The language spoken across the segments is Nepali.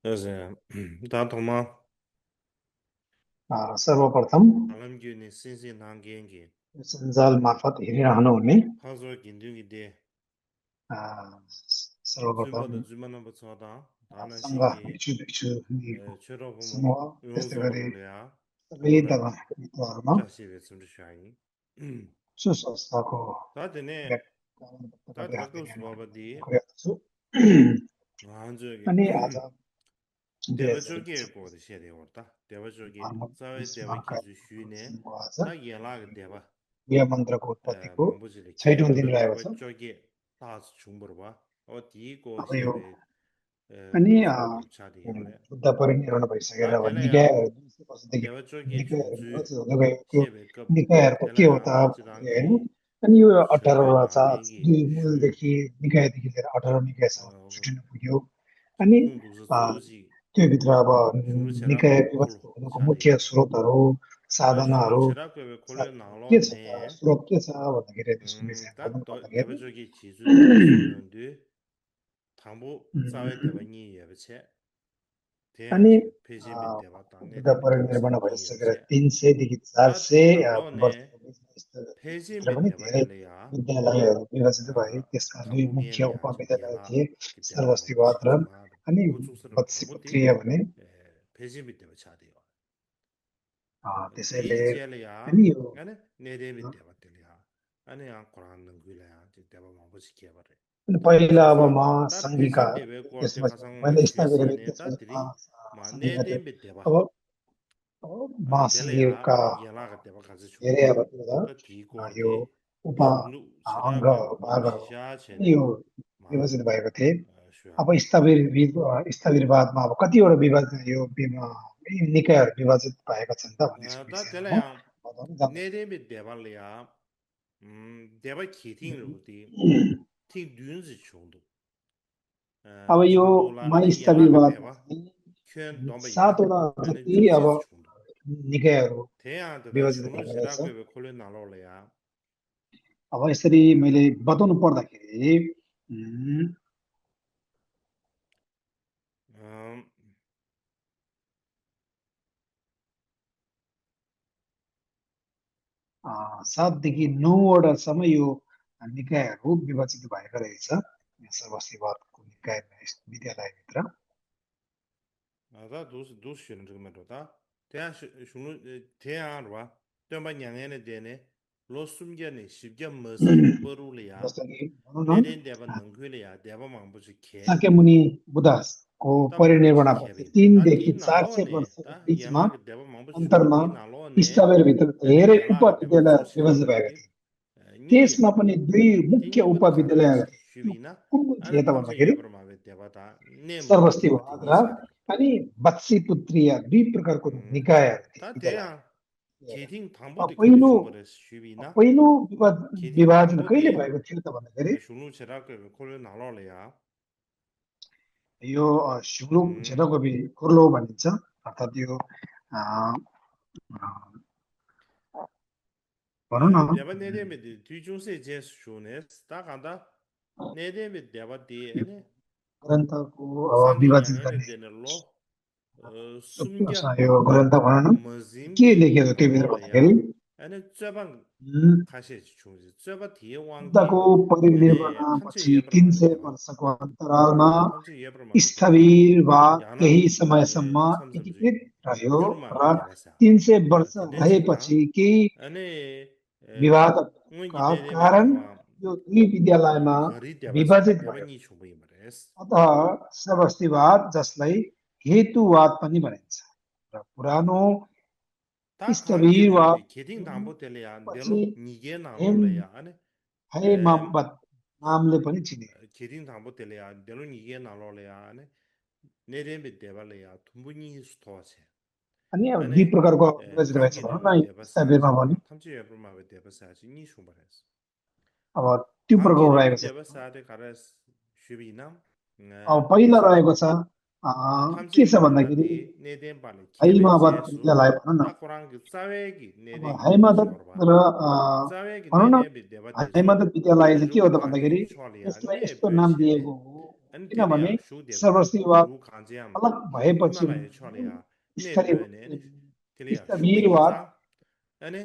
그래서 다 도마 सर्वप्रथम 알람기니 신신한계기 सञ्जाल मार्फत हेरिरहनुहुने 하서 긴둥이데 अ, सर्वप्रथम 주마다 주마나 버서다 다나 सङ्घ 신기 भिक्षुभिक्षुनीको 최로보모 समूह त्यस्तै गरी 용서로려야 सबै 뭐라 मित्रहरूमा 자시베 숨쉬아이 सुस्वस्थको 다드네 कार्यक्रमबाट 다드라고 हार्दिक 수바바디 गरेको छु 완전히 अनि आज 대바저게 거도 시에 왔다 대바저게 2020 사회 대바기 주슈네 दिनको आज 다 연락 대바 गृह मन्त्रको उत्पत्तिको 망보지리 6औं दिन 개도 रहेको छ 대바저게 다 중보로 봐 어디고 अब यो 시에 अनि 도스고로 차디야래 बुद्ध परिनिर्वाण भइसकेर 다 अब 텔레야 निकायहरू 200 वर्षदेखि 대바저게 निकायहरू 중주 चाहिँ हुँदै गएको त्यो 시에베급 निकायहरूको के हो त 텔레야 भन्दाखेरि होइन 마지랑기 अनि यो 18 वटा 셔괴낭게기 दुई 슈 मूलदेखि निकायदेखि लिएर 18 निकायसम्म छुटिन पुग्यो अनि 쿵두스 अ, 소지 त्योभित्र अब 슝루 निकाय 체라고 콜 विभाजित हुनुको मुख्य 차디야래 स्रोतहरू 다 슝루 साधनाहरू 체라고 콜레 के छ त 나로네 स्रोत के छ भन्दाखेरि त्यसको विषयमा 다 भन्नु पर्दाखेरि 대바저기 지수 도스는데 당부 사회 उम्, 대바니 예베체 अनि 대야지 폐지비 대바 당내 बुद्ध 대비 परिनिर्वाण 대바사기 भइसकेर 예베체 300 देखि 다 400 디나로네 वर्षको बिचमा भित्र 폐지비 पनि 대바 धेरै 될래야 विद्यालयहरू विभाजित भए 아 त्यसका दुई मुख्य 당부겐이야 उपविद्यालय 지디야라 थिए 기대라가 सरस्वतीवाद र 지수마 अनि 고축스러운 당부디 बत्सीपुत्रीय भने 폐지비 대바 차대요 त्यसैले 디젤이야 अनि यो 아니 내대비 대바 될래야 아니 안 거라는 거야 대바 뭐지 개발해 अनि पहिला अब 가상 म 다 सङ्घीका 폐진 대회 거때 त्यसमा 가상 मैले स्थापित 쉬시네 त्यसमा 다들이 सङ्घीका 만내 थिएँ 대비 대바 अब म 델레야 सङ्घीयका 연락을 대박 가서 धेरै 주고 अब त्यो 또 यो 디고르데 उप 슈누 अङ्गहरू 체라고 भागहरू अनि 지샤체네 यो 마 विभाजित भएको थिए अब 슈야바 स्थविरवादमा अब कतिवटा विभाजन यो निकायहरू विभाजित भएका छन् त भन्ने 다 विषयमा म 델레야 बताउन जाँदैछु 내 대비 대발이야 대발 기팅르디 티 듄지 중도 अब यो 중도라 म 아니 연락을 स्थविरवादमा 대바 चाहिँ 큰 넘버야 7वटा 아니 जति अब 중지지 중도 निकायहरू 대야한테 विभाजित 슈누 भएको रहेछ 체라고 콜레 나로래야 अब यसरी मैले बताउनु पर्दाखेरि 음 7 देखि 9वटासम्म यो निकायहरू विभाजित भएका रहेछ सर्वश्रीवादको निकाय विद्यालयभित्र 다 도시는 저거면도다 대한 슈누 대한과 때만 양해는 되네 로숨견이 쉽게 머서 버루리아 जस्तो कि भनौँ 내린 न 대바 능글이야 대바 망부지 개 शाक्यमुनि बुद्धाको ता 망부지 परिनिर्वाणपछि 개빈데 다 3 देखि 400 디나로네 वर्षको 다 बिचमा 연락 대바 망부지 슈누 अन्तरमा 디나로네 स्थवेरभित्र 아니 धेरै 연락 대바 उपविद्यालय विभाजित भएका 조시라고디 थिए त्यसमा 니야 पनि दुई मुख्य 디니보다 उपविद्यालयहरू 가르스 थिए त्यो 슈비나 कुन कुन थिए 아니 त 탐지 भन्दाखेरि 예브라마베 대바다 네마베 सर्वश्रीवाद 대바디 र 니샤데 अनि बत्सीपुत्रीय दुई प्रकारको निकायहरू थिए 다 विद्यालय 대야 게팅 당보디 거디 पहिलो 슈버레 슈비나 पहिलो 게팅 विभाजन कहिले 당보디 भएको थियो त भन्दाखेरि 슈누 체라크 콜레 나로래야 यो सुरुङ झेडोगोबी कुर्लो भनिन्छ अर्थात् यो अ, अ, भनौँ न 대바 네데메디 뒤중세 제스슈네 다 간다 네데메 대바디 यो 에네 ग्रन्थको अब 상계 विभाजित 양해는 गर्ने 되는로 숨겨 यो ग्रन्थ भनौँ न के 머짐기 लेखेको त्योभित्र भन्दाखेरि 나로래야 에네 쩌방 उम्, 가시 중지 쩌바 뒤에 왕기 बुद्धको 에네 탐지 परिनिर्वाणपछि 예브라마베 300 대바 वर्षको अन्तरालमा 탐지 예브라마베 대바 स्थविरवाद 야나 केही समयसम्म 참섬지 एकीकृत रह्यो र 유르마베 대바사 300 वर्ष 되네지나 रहेपछि केही 아니 विवादका 응이 내내메 कारण 대바 यो दुई विद्यालयमा 거리 대바사 विभाजित भयो 대바니 총부이 말레스 अतः सर्वस्तिवाद जसलाई हेतुवाद पनि भनिन्छ र पुरानो 다 स्थविरवाद 강규르디 게딩 담보 텔레야 पछि 델로 니게 हेम 나로래야 아니 에 हेमावत नामले पनि चिनियो 게딩 담보 텔레야 델로 니게 나로래야 아니 내레메 대발래야 tumbu니 스토아세 अनि अब दुई 아니 प्रकारको विभाजित भएछ भनौँ 탐기르 न स्थविरमा पनि 대바사지나 탐지 예브마베 대바사지 니 슈바레스 अब त्यो प्रकारको 탐기르 रहेको छ 대바사데 가레스 슈비나 अब पहिला 디세 रहेको छ के 탐지 छ भन्दाखेरि 예브라마디 내덴 발레 케베 हैमावत 제수 विद्यालय भनौँ न 다 코랑 그 사회기 अब 내덴기 हैमावत 대바시오르바 र 사회기 भनौँ न 내덴 대바 대주 हैमावत विद्यालय चाहिँ के हो 대주 त भन्दाखेरि 관계니 초알이야 यसलाई 네 यस्तो नाम 베시네 दिएको हो अनि किनभने त्यसले सु देबा सर्वस्तिवाद रु खान्ज्याम अलग भएपछि हिमालय छले ने स्थलीय ब्योने अनि त्यसले सु स्थविरवाद बिङजा अनि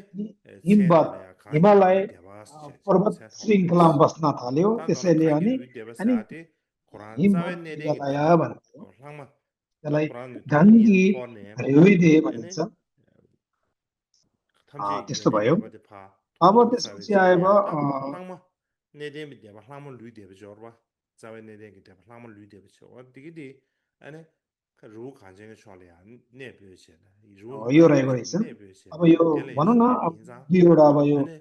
हिमवाद छेनले हिमालय खान्ज्याम देवास पर्वत छे श्रृङ्खलामा बस्न थाल्यो ता दोन त्यसैले खाङ्गे अनि रु देबा अनि साथे कुरान जावे हिमवत् ने देंगे देबा विद्यालय भन्छ लाङमा ता त्यसलाई कुरान थम्जे गान्धी फोर्ने रेलवे अनि भनिन्छ थम्जे त्यस्तो युने भयो देबा दे फा अब थोथो सावे त्यसपछि जेले आयो ता लाङमा ने दे mi देबा लाङमा लुइ देबा जोरबा जावे ने देंगे देबा लाङमा लुइ देबा छो दिगिदि अनि रु खान्जेंगे छले ने ब्यो छे रु यो हिमालय रहेको छ रहेछ ने ब्यो छे अब यो त्यसले भनौँ सु न देबा अब हिजा दुईवटा अब यो अनि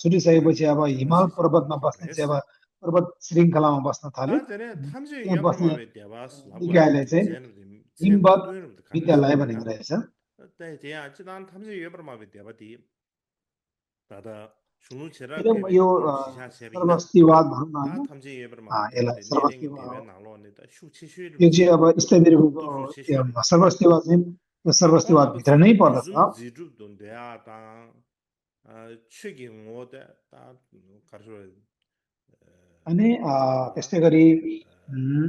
छुटिसकेपछि अब देबा हिमाल सिसे पर्वतमा बिङ बस्ने चाहिँ अब पर्वत श्रृङ्खलामा बस्न थाल्यो 다 전에 탐지 त्यहाँ 여버마 बस्ने 베디아바스 라고야 निकायलाई चाहिँ 딘젠 हिमवत 젠동도는 विद्यालय 간레스랍니다. भनिँदो रहेछ 때 대야 지난 탐지 여버마 베디아바디 다다 शुनु체라 फेरि केबे यो सिसा सेबिना सर्वस्तिवाद भनौँ न ता होइन 탐지 여버마 यसलाई 베디아바디 नेदेंगे देबे सर्वस्तिवाद नालो ने ता सुचिसुर यो चाहिँ अब स्थविरको दोसु सिसुर सर्वस्तिवाद चाहिँ यो ता कोला सर्वस्तिवादभित्र नै बचन पर्दछ जुजुम जिजुब दोन्देया ता 최경호데 ता 가르쳐 अनि 그러다 त्यस्तै गरी उम्,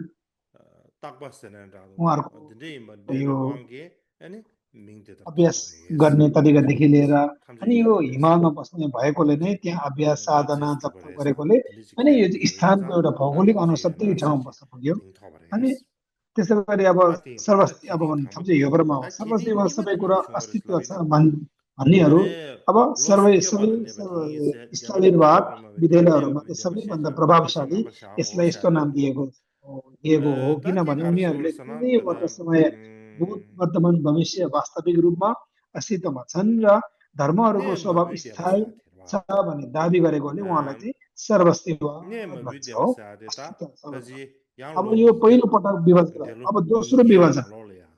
딱 봤을 때는 나도 उहाँहरूको 근데 뭐 यो 내가 왕게 아니 민대다 अभ्यास 토버레스 गर्ने तरिकादेखि लिएर 토버레스 अनि 탐지 यो 여버레스 हिमालमा बस्ने भएकोले नै 탐지 त्यहाँ अभ्यास साधना 다체스 जप 토버레스 गरेकोले 딘지 अनि यो 겐 चाहिँ स्थानको 비행자 एउटा 다 भौगोलिक 탐지 अनुसार त्यही ठाउँमा 연락시지 बस्न पुग्यो 딩 अनि 토버레스 त्यसै गरी अब 다티 다 सर्वस्ति अब 디디 भन्नु 탐 थप्छ योगरमा हो 다 디디 सर्वस्तिमा सबै 이거든 कुरा 뭐 슝거레스 अस्तित्व छ 라비나 भन्नेहरू 아니 अब 로스게 받은 데 सबै 바티 야바딘 स्थलीयवाद 여버마 विद्यालयहरूमा देबे चाहिँ देबे सबैभन्दा शेषा बिंगसे प्रभावशाली नम्बर शाह हो यसलाई यस्तो नाम शाह दिएको हो ताकि किनभने गार्सोल उनीहरूले सना कुनै तदा वर्ष समय भूत वर्तमान भविष्य वास्तविक रूपमा अस्तित्वमा छन् र धर्महरूको नेम स्वभाव विद्या स्थायी बसा थिरवा छ भन्ने दावी गरेकोले उहाँलाई चाहिँ सर्वस्तिवाद नेम भन्छ विद्या हो बसा देता अस्तित्व छ भनेर। तजी याङ अब लो यो निगे पहिलो पटक विभाजन भयो देलो अब दोस्रो निगे विभाजन नालो ले या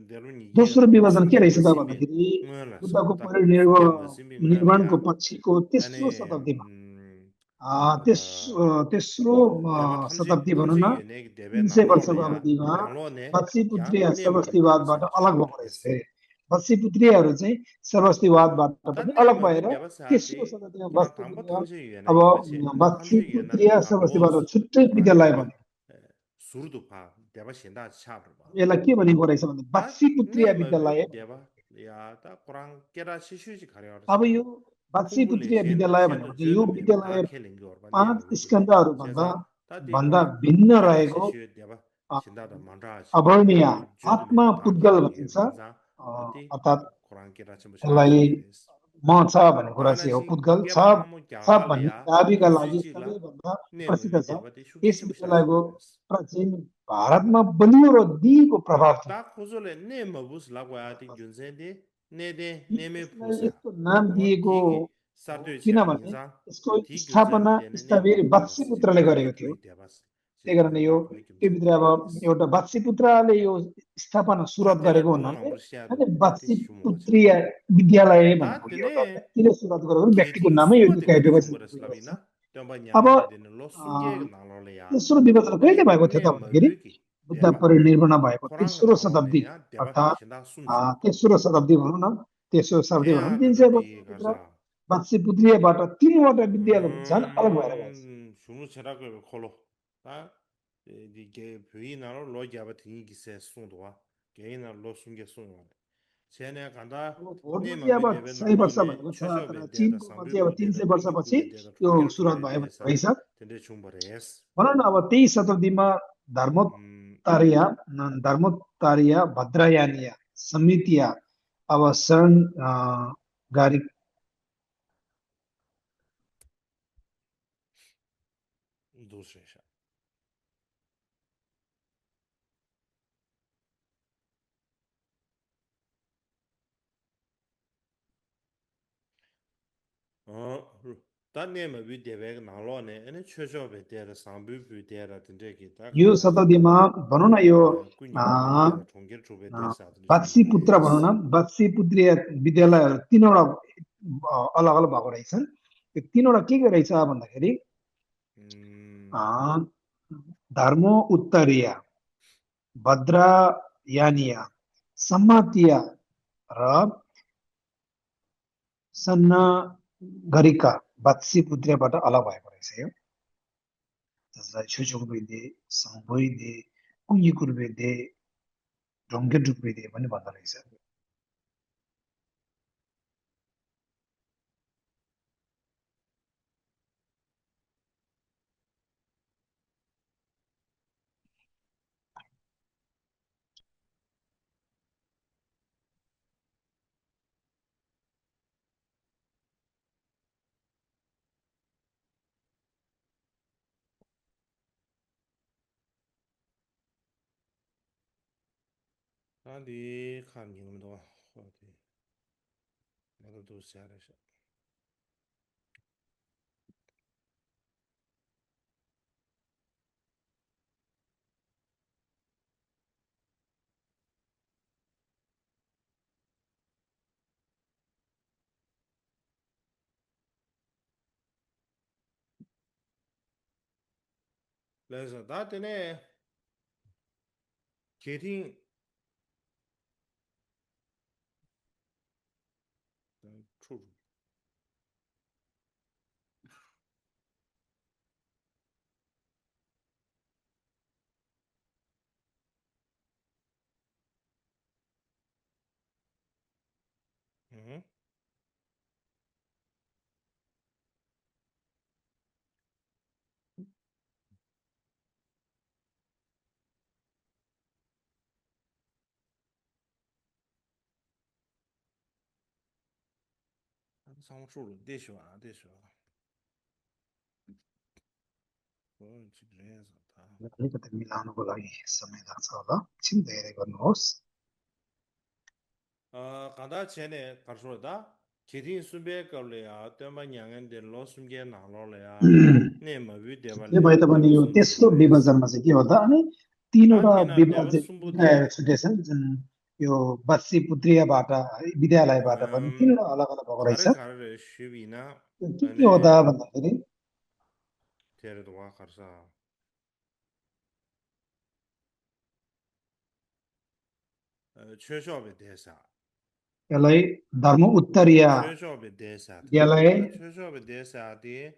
देलो निगे दोस्रो नालो विभाजन के सुंगे रहेछ त मसिबे भन्दाखेरि ngala बुद्धको sabata सुंगे परिनिर्वाण मसिबे ngala या निर्माणको पछिको अनि तेस्रो शताब्दीमा तेस्रो देवा थम्जे शताब्दी भनौँ थम्जे न युने देबे 300 नालो ले वर्षको या अवधिमा याङलो ने या बत्सीपुत्रीय नेम विद्या बसा सर्वस्तिवादबाट अलग थिरवा भएको रहेछ यस रे बत्सीपुत्रीयहरू चाहिँ सर्वस्तिवादबाट पनि अलग तन्ने भएर विद्या बसा ति तेस्रो शताब्दीमा कुरान थांबो बत्सीपुत्रीय थम्जे अब युने इबसे थम्जे युना बत्सीपुत्रीय थांबोस सर्वस्तिवाद छुट्टै कुरान विद्यालय देबा भन्यो सुरदुफा देबा सिन्दा छाब्रबा यसलाई के भनेको रहेछ भने 다 बत्सीपुत्रीय 네마 विद्यालय 뷰디 देबा या ता कुरान केरा शिशुजी खरेर अब छ यो खुबुले वात्सीपुत्रीय सेन विद्यालय सेन भनेको चाहिँ यो जुन देबा ता विद्यालय खेलिङ गर्बा नेम 5 भिडियो स्कन्धहरूभन्दा सेजा ता ती भन्दा कुरान भिन्न केरा रहेको शिशु देबा अ, सिन्दा द मन्डा छ अवर्णीय जुन आत्मा देबा ता पुद्गल खेलिङ भनिन्छ बिङजा ती अर्थात् कुरान केरा छ बसा यसलाई छबरेस म छ भन्ने कुरा चाहिँ हो तानासी पुद्गल केबा लामो छ ग्याला भन्ने लया दाबीका लागि तुजुजिला सबैभन्दा नेम प्रसिद्ध छ विद्या बति यस सुकिस बसा विद्यालयको छबरेस प्राचीन भारतमा बलियो र दिगो प्रभाव थियो ता खोजोले नेम बुस लागवा ति जुनसेदि नेदे नेमे यसलाई फुसा यस्तो नाम ओ दिएको ठीक हो सार्दो छ्याबिङ किनभने जा यसको ठीक जुनसेन स्थापना देने नेम स्थविर देबस वात्सीपुत्रले जिबा गरेको थियो लुइ देबस त्यही जिबा कारणले यो ता खै त्यो जुनसेन भित्र अब देबस एउटा वात्सीपुत्रले यो स्थापना सुरुवात तातेले गरेको दोंग हुनाले नम्बर स्यादो अनि ताते सुमो छ वात्सीपुत्रीय विद्यालय भन्ने पुग्यो तातेने एउटा व्यक्तिले सुरुवात गरेको व्यक्तिको खेथिङ नामै यो सुगो निकाय देबा दि विभाजित सुंगरस भएको लबिना छ त्यम्बा अब न्याङने दिन लो सुंगे नालोले या तेस्रो विभाजन अनि कहिले भएको थियो त नेम भन्दाखेरि ब्युकी बुद्ध देबा परिनिर्वाण भएको खोराङ तेस्रो नालोले शताब्दी या देबा अर्थात् सिदा सुनसु तेस्रो शताब्दी भनौँ न तेस्रो शताब्दी भनौँ 300 वर्षभित्र वात्सीपुत्रीयबाट तीनवटा विद्यालय झन् अलग भएर गएको छ सुनु छेराको खोलो ता 게 부인하러 로기아바 등이 기세 송도와 개인하러 로순게 송와 세네 간다 अब भोटमा 네마 चाहिँ अब 베데베 100 वर्ष 나로네 भनेको छ 최저 तर 베데다 चिनको 상비 चाहिँ अब 베데다 300 딘디 वर्षपछि 구베데다 यो 통계로 सुरुवात भयो 베데사 भनेको रहेछ 텐데 중버레스 भनौँ न अब त्यही शताब्दीमा धर्मोत्तरीय धर्मोत्तरीय भद्रयानीय समितिय अब शरण गारी दूसरे तानेमा विद्यावेग नालोने अनि 최저 베데다 상비 베데라 딘데 기타 यो शताब्दीमा भनौँ न यो कुन्या बेदेर ठोंगेर ठुबे देसाद वात्सीपुत्र भनौँ न वात्सीपुत्रीय विद्यालयहरू तीनवटा अलग अलग भएको रहेछन् त्यो तीनवटा के रहेछ भन्दाखेरि धर्मो उत्तरीय भद्रयानीय सम्मतीय र सन्नागरिका वात्सीपुत्रीयबाट अलग भएको रहेछ यो त्यसलाई छुचुकबेदे संबोइदे कुञ्जिकुरबेदे ढोङ्गेडुकबेदे पनि भन्दो रहेछ 어디 간 이름도 어디 나도 시작해서 그래서 나 때문에 게팅 출 응? 상수로 대시와 대시와 그래서 다 अलिकति मिलाउनको लागि समय लाग्छ होला एकछिन धेरै गर्नुहोस् 가다 전에 가서다 게팅 수배 걸려야 때만 양한데 로스게 나로래야 네 뭐비 के भए 대발래 तापनि 대바 यो 숨부 तेस्रो 주래스 विभाजनमा चाहिँ के हो त अनि तीनवटा 다티나 विभाग 대바 चाहिँ 숨부데 छुटेछन् जुन यो बत्सी पुत्रीयबाट विद्यालयबाट पनि तीनवटा अलग अलग भएको रहेछ 가르 가르 쉬비나 के हो त 아니 भन्दाखेरि 테르도 와 가르사 최소업에 대해서 यसलाई धर्म उत्तरीय 최소업에 대해서 विद्यालय 최소업에 대해서 디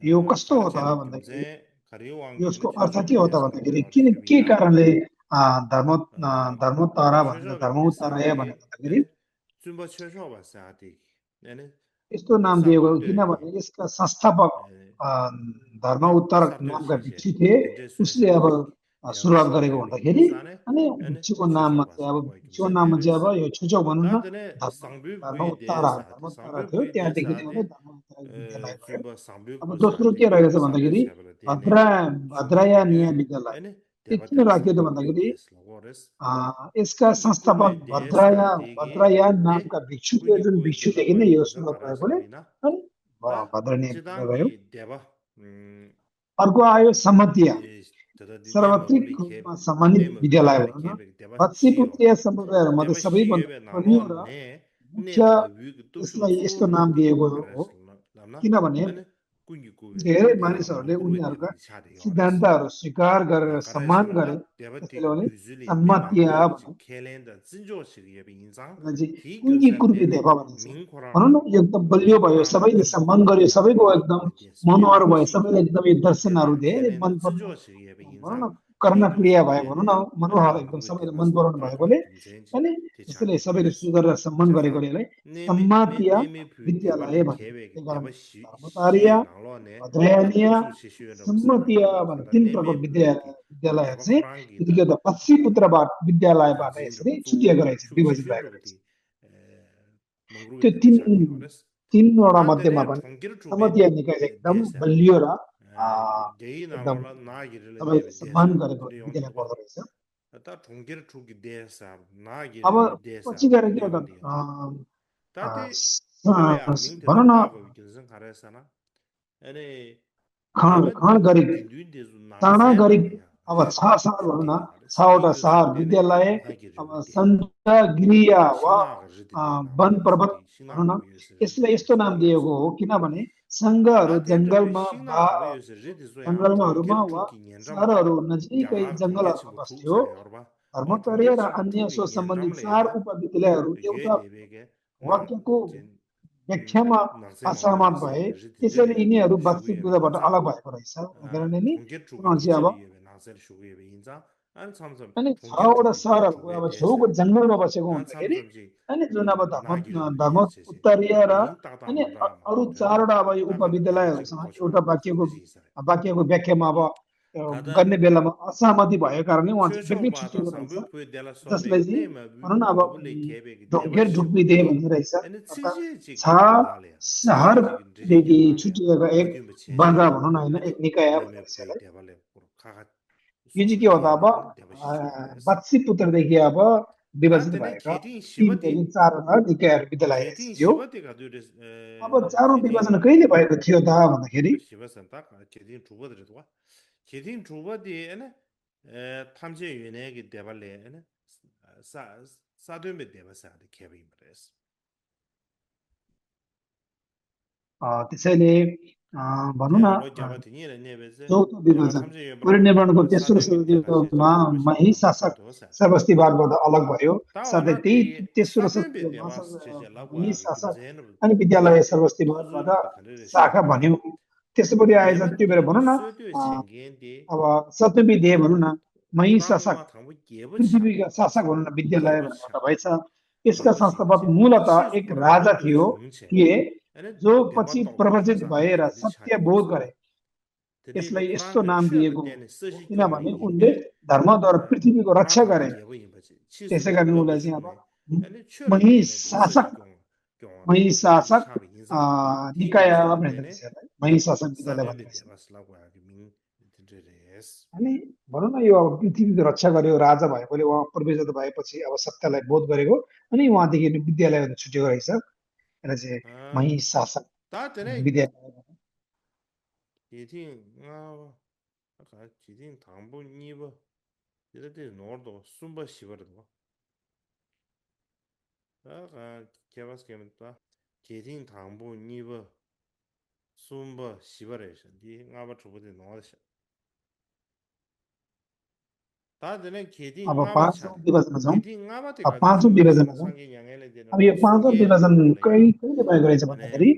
यो कस्तो हो त 가르쳐는 भन्दाखेरि 김제 यसको 가리왕기는 अर्थ के 최소업에 हो त 대해서 भन्दाखेरि 더 के 쉬비나 कारणले धर्म धर्म तारा भनेर 최소업에 धर्म 대해서 उत्तराय भने 디 भन्दाखेरि 아니 좀 최소업에 사디 아니 यस्तो नाम दिएको हो किनभने यसका संस्थापक अ, धर्म उत्तर नामका भिक्षु थिए उसले अब सुरुवात गरेको भन्दाखेरि अनि भिक्षुको नाममा चाहिँ अब भिक्षुको नाममा चाहिँ अब यो छुचो भनौँ न 다들 धर्म 상부부에 उत्तारा थियो त्यहाँदेखि नै अब धर्म उत्तरा विद्यालय भयो 좀 अब 상부부사 दोस्रो के रहेछ भन्दाखेरि 사베샤벨 되네 भद्रा भद्राया 슈바랑규 न्याय विद्यालय 아니 यो किन 대바다 राखियो त 상부부에 भन्दाखेरि 대해서 로레스 यसका कुंगी संस्थापक कुबे देसादेखि भद्राया ए नामका भिक्षु थियो कुंगी जुन कुबे भिक्षुदेखि नै देलाबो यो इंजन सुरुवात खरा भएकोले सेबिना अनि ता भद्रा न्याय विद्यालय चिदांगी भयो देवा अर्को आयो समतिया ए तदा दिने सार्वत्रिक मबुली के रूपमा सम्मानित ने विद्यालय मबुली भनौँ के न देवा शियो भत्सीपुत्रीय सम्प्रदायहरूमध्ये देवा सबैभन्दा शियो बलियो नालो र ने ने मुख्य मबु तुसु यसलाई यस्तो नाम सोरुदी दिएको हो खरास लमना किनभने अनि कुंगी कुबे धेरै देला मानिसहरूले मंगुरुवे उनीहरूका देवा छाडे गरस सिद्धान्तहरू स्वीकार गरेर सम्मान 가라슬라다 गरे त्यसैले 대바티기 भने 부즈리 सम्मतिया 내망고 भने 켈렌다 진조식의 인상 त्यसलाई चाहिँ कुङ्गी कुर्पी 희교산되네 देख भनिन्छ भनौँ 민코라노 न यो एकदम बलियो भयो 민코라노 सबैले सम्मान गर्यो 슈바랑기 सबैको कुंगी एकदम कुबे देस मनोहर भयो पे마부시 सबैले एकदम यो दर्शनहरू 대바 धेरै मन 켈렌다 पर्नु 진조식의 भनौँ न 인상 कर्णप्रिय भयो भनौँ न 희교산되네 아니 मनोहर एकदम 망고 सबैले मन 대바스 पराउनु भएकोले 가르카라 김제인지 अनि त्यसैले 대차데 सबैले 거레스 स्वीकार सम्मान गरेको 제가 यसलाई 네미 सम्मातीय 네미 부 विद्यालय 대발레 भनिन्छ 계획 त्यही कारण 대바 धर्मतारिया 시에 नालोने ता भद्रायनीय तुसु शिशुएर सम्मतीय बसाते भन्ने तदा तीन नेमे प्रकार बुकी विद्यालयहरू 대바 चाहिँ खरांगी यतिकै त पश्चिपुत्रबाट विद्यालयबाट यसरी 진저 छुटिएको 조 रहेछ विभाजित भएको रहेछ 슈슈슈르디 त्यो मंग루에 तिन 차데 거레스 तिनवटा मध्येमा 다들의 पनि 통기를 주베 समतीय निकाय चाहिँ एकदम 대사 बलियो र 데이 एकदम 나로라 나기를 सबैले 내베 सम्मान 대사 गरेको 근데 विद्यालय 용도와 पर्दो रहेछ 다 통기를 주기 대사 अब 나기를 대사 पछि गएर के 근데 हो त 용도야 다들 स- 요야 민대 भनौँ न 다고 이kin선 가라사나 아니 대바 खण गरिब 딘딘데주 चाँडा गरिब 남세나야 अब छ सहर भनौँ न 슈디 가레스 6वटा सहर 희교산 되네 विद्यालय अब 나기를 대 सन्त गिरिया वा 신나가 르디 वन 나로라 पर्वत 슈디 भनौँ न 신나가 위해서 르디 यसलाई यस्तो नाम 소라스 दिएको हो किनभने सङ्घहरू 다 대저베 जङ्गलमा 신나가 위해서 르디 소야 जङ्गलमाहरूमा 통계를 वा 주기 년점래 सहरहरू नजिकै 대화 통계 जङ्गलहरूमा 친구 बस्थ्यो 투사야 여러분 와 धर्मचर्य 통계 र 친구 अन्य 투기 सो सम्बन्धित चार 년점래야 उपविद्यालयहरू 이게 एउटा 레베게 왕 वाक्यको व्याख्यामा असहमत भए त्यसैले यिनीहरू वास्तविकताबाट अलग भएको रहेछ कारण नि 통계 주고 उनीहरू चाहिँ अब 인자리 예배 나설 주고 예배 인자 안 삼삼 अनि 통계 6वटा 주고 배 सहरहरूको 주배 अब छेउको 대사 जङ्गलमा बसेको 안 हुँदाखेरि 삼삼지 अनि जुन अब 나기로 धर्म 리에체지 उत्तरीय 다 र 민따다 अनि 만다 अरू 마 된다 4वटा अब यो 딱한 대비지가 उपविद्यालयहरूसँग 고쳐 एउटा वाक्यको व्याख्यामा अब गर्ने 다다 बेलामा असहमति भएको कारणले उहाँ चाहिँ बेग्लै 최초마다 छुट्टिएको रहेछ 상부 부대라 जसलाई सो베 चाहिँ 네마 भनौँ न अब 더블레 के베기 ढोगेर ढुक्पी दे 대바시고디 भन्ने रहेछ अनि अर्थात् चिजे छ गेन्दाले चिजे सहरदेखि गेन्दाले छुट्टिएको एक 어디면 बाजा 체제기 भनौँ न होइन अनि एक निकाय भन्ने 네메 रहेछ 포이 यसलाई 대발레 카가 यो चाहिँ 소바 के हो त अब के베 अनि 대바시 주고레스 पाटलिपुत्रदेखि अब विभाजित 다데네 भएका केटिङ शिवती 3 4वटा निकायहरू विद्यालय रहेछ केटिङ यो शिवती가 दुरे अब 4औं केटिङ विभाजन कहिले भएको थियो त भन्दाखेरि शिव선다 केटिङ 주거들도 केटिङ 주거디 अनि 탐제 유네기 대발레 अनि 사 사도메 대바사데 केबिमरेस त्यसैले भनौँ न 대로 잡아드니라 네베세 चौथो 대바 विभाजन 탐제 परिनिर्माणको 예브라마 तेस्रो 사도메 대바시 शताब्दीमा 대바시 मही शासक 도사 सर्वस्तिवादबाट अलग भयो साथै त्यही 다와나디 तेस्रो 사도메 शताब्दीमा 대바스 제젤라고 मही शासक 김제는 अनि विद्यालय सर्वस्तिवादबाट 도주는 칸데 शाखा 시바레 भन्यो त्यसपछि आएछ त्यो बेला 대바디 भनौँ न 수도 챙겐디 अब सप्तमी देह भनौँ न मही शासक 프랑마 당부 예버차 पृथ्वीका शासक भनौँ न विद्यालय भनेर 예버차 एउटा भएछ यसका संस्थापक 예버시지 मूलत एक 시즈고라 राजा 모두 थियो 중체 थिए 아니 जो पछि 대바 प्रवचित 똑똑하면서 भए र 되게 सत्य 차이 बोध 벌써 गरे यसलाई 되게 यस्तो 프랑게 नाम 취하도 दिएको 때는 हो 쓰시 경우 किनभने उनले 인데 धर्मद्वारा पृथ्वीको रक्षा 프랑하고 गरे 예버인 거지 त्यसै 치수도 कारण उसलाई चाहिँ अब 러버시고네 아니 취하도 मही 때는 शासक 쓰시 경우 मही 되게 शासक 샤브 인자 निकाय 디겐제는 भनेर 때네 यसलाई मही शासक विद्यालय 사도에 भनेर रहेछ 대바스라고 하기 민 드레스 अनि भनौँ न यो अब पृथ्वीको रक्षा गर्यो राजा भएकोले उहाँ प्रवेशित भएपछि अब सत्यलाई बोध गरेको अनि उहाँदेखि विद्यालय छुटेको रहेछ यसलाई चाहिँ 아 मही शासक 다때네 विद्यालय 예팅 아 아까 지팅 당분 이버 이럴 노르도 숨바 시버도 아까 개바스 게임다 지팅 당분 이버 숨바 시버레션 디 나바 주부데 노르시 다들은 अब 개팅 나바 पाँचौँ 차례 विभाजनमा जाउँ 개팅 나바데 가도 पाँचौँ विभाजनमा जाउँ 상계 양해를 되는 अब यो पाँचौँ 수계 विभाजन 올라야 कहिले भएको रहेछ 안에 भन्दाखेरि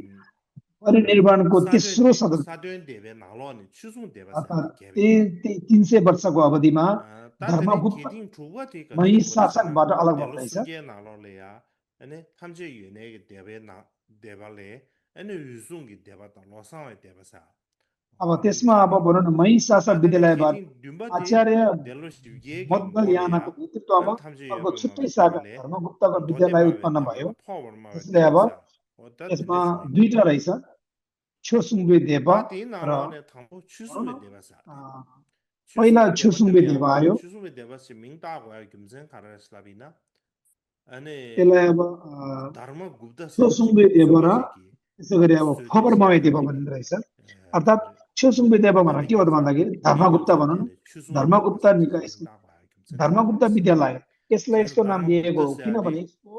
परिनिर्माणको तेस्रो शताब्दी 사도엔 대be 나로니 추승 अर्थात् 대바사 개비 300 वर्षको अवधिमा 다들은 धर्मगुप्त 개딩 주거디가 मही 주거디잖아 शासकबाट अलग भएको 델로 रहेछ 수계 나로래야 아니 탐제 유네게 대be 나 대발레 아니 유승기 대바다 로상의 대바사 अब त्यसमा अब भनौँ न मही शासक 다들은 विद्यालयबाट 개딩 듄바디 आचार्य 델로 수계게 मद्गलयानाको 올래야 नेतृत्वमा 안 탐제 अर्को छुट्टै 예벌마베 शाखा 대발레 धर्मगुप्तको विद्यालय 도데마베 उत्पन्न भयो 대발레 파워마베 त्यसले अब 대바사 어따 यसमा 든데 중에 दुईटा रहेछ छोसुङ्गे देव 다디 र 나로네 탐보 भनौँ न 추승의 대바사 पहिला 추수메 छोसुङ्गे देव 대바들이야 आयो 추수메 대바시 민다고야 김생 가라슬라비나 아니 त्यसलाई अब धर्म गुप्त छोसुङ्गे साहब देव र सुबसेकी त्यसै गरी अब सुदे खबरमावे देव छेकेदिका भनिँदो रहेछ अर्थात् छोसुङ्गे देव भनेर तबे के हो त हिंसा भन्दाखेरि धर्मगुप्त दिगुन्जेन भनौँ न तेने 추수메 धर्मगुप्त 대바사 निकाय 민다고야 김생 धर्मगुप्त 가라스 विद्यालय यसलाई 아니 यस्तो नाम धर्म दिएको गुप्त हो किनभने साहब यसको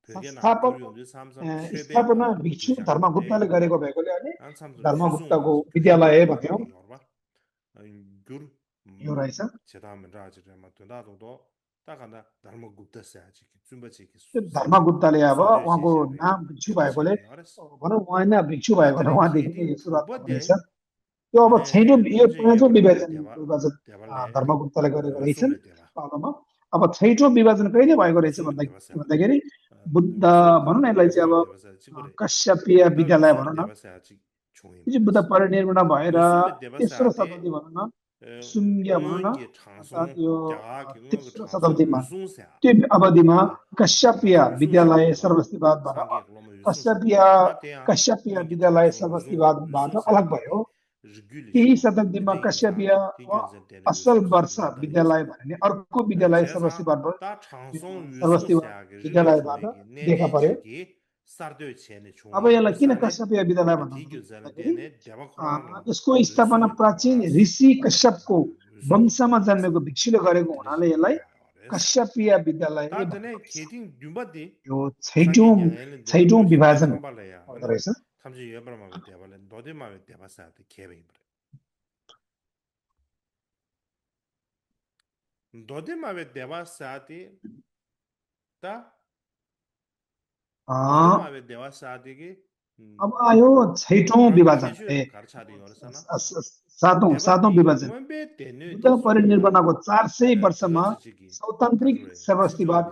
벽에 나 संस्थापक 두려운데 삼삼 स्थापना 최배마 भिक्षु 두샤고데 धर्मगुप्तले गरेको भएकोले अनि 안 삼삼 धर्मगुप्तको 추승 विद्यालय 교회도 भन्यो 가게 열봐 gur यो रहेछ 제다면 라지레마 도나도도 딱하나 धर्म गुप्त साहब जुम्बचेकी त्यो धर्मगुप्तले अब सदय उहाँको शेषाबे नाम भिक्षु भएकोले देवशेले हरस भनौँ उहाँ नै भिक्षु भएकोले तातने उहाँदेखि नै खेती यो सुरुवात ठुबा भएको दे रहेछ त्यो अब अने छैटौँ यो ठाम चाहिँ पाँचौँ यबरमा विभाजन देवा विभाजन देवाले अनि धर्मगुप्तले गरेको रहेछन् सुम्बे देवा पालोमा अब छैटौँ विभाजन कहिले भएको रहेछ सुम्बे देवा सा भन्दाखेरि बुद्ध भनौँ न यसलाई चाहिँ सुम्बे अब देवा सा चिकुरे कश्यपीय ता विद्यालय सुम्बे भनौँ न देवा सा चि छोइ यो चाहिँ बुद्ध मरेस परिनिर्माण भएर सुम्बे देवा सा तेस्रो ते शताब्दी भनौँ न सुङ्ग्य भनौँ न 응게 अर्थात् 장송 यो 자가 경영의 तेस्रो 장송 शताब्दीमा 유승사 त्यो अवधिमा कश्यपीय 장송 विद्यालय 유승사고도 सर्वस्तिवादबाट 상계 글로마 유승사 कश्यपीय 다때야 कश्यपीय 응게 विद्यालय 장송 सर्वस्तिवादबाट अलग 유승사 भयो 되게 रिग्युली केही छु शताब्दीमा 근데 कश्यपीय 인자 디견전 때는 असल 유승사 वर्ष 민다리 विद्यालय 사 भन्ने अर्को विद्यालय 제사 सर्वस्तिवादबाट 다 장송 सर्वस्तिवाद 유승사게 릴리 विद्यालयबाट 중에게 देखा पर्यो 내년치기 sardo chene अब chungi यसलाई किन bersane कश्यपीय विद्यालय digyo भन्नुहुन्छ zane भन्दाखेरि dene deva khurang यसको स्थापना yusume प्राचीन devas ऋषि कश्यपको yusume वंशमा devas जन्मेको भिक्षुले गरेको हुनाले dilishi यसलाई ores कश्यपीय विद्यालय ta भनेको dene रहेछ keding dumbadi यो sange छैटौँ nyangele dene छैटौँ loshi विभाजन dekambala ya हुँदो ane रहेछ tamji yebrama be devale dode ma be devasa de kebe imbre dode ma be devasa de ta dode ma be devasa de अब आयो छैटौँ विभाजनले सातौँ विभाजन बुद्ध परिनिर्वाणको 400 वर्षमा सौतान्त्रिक सर्वस्तिवाद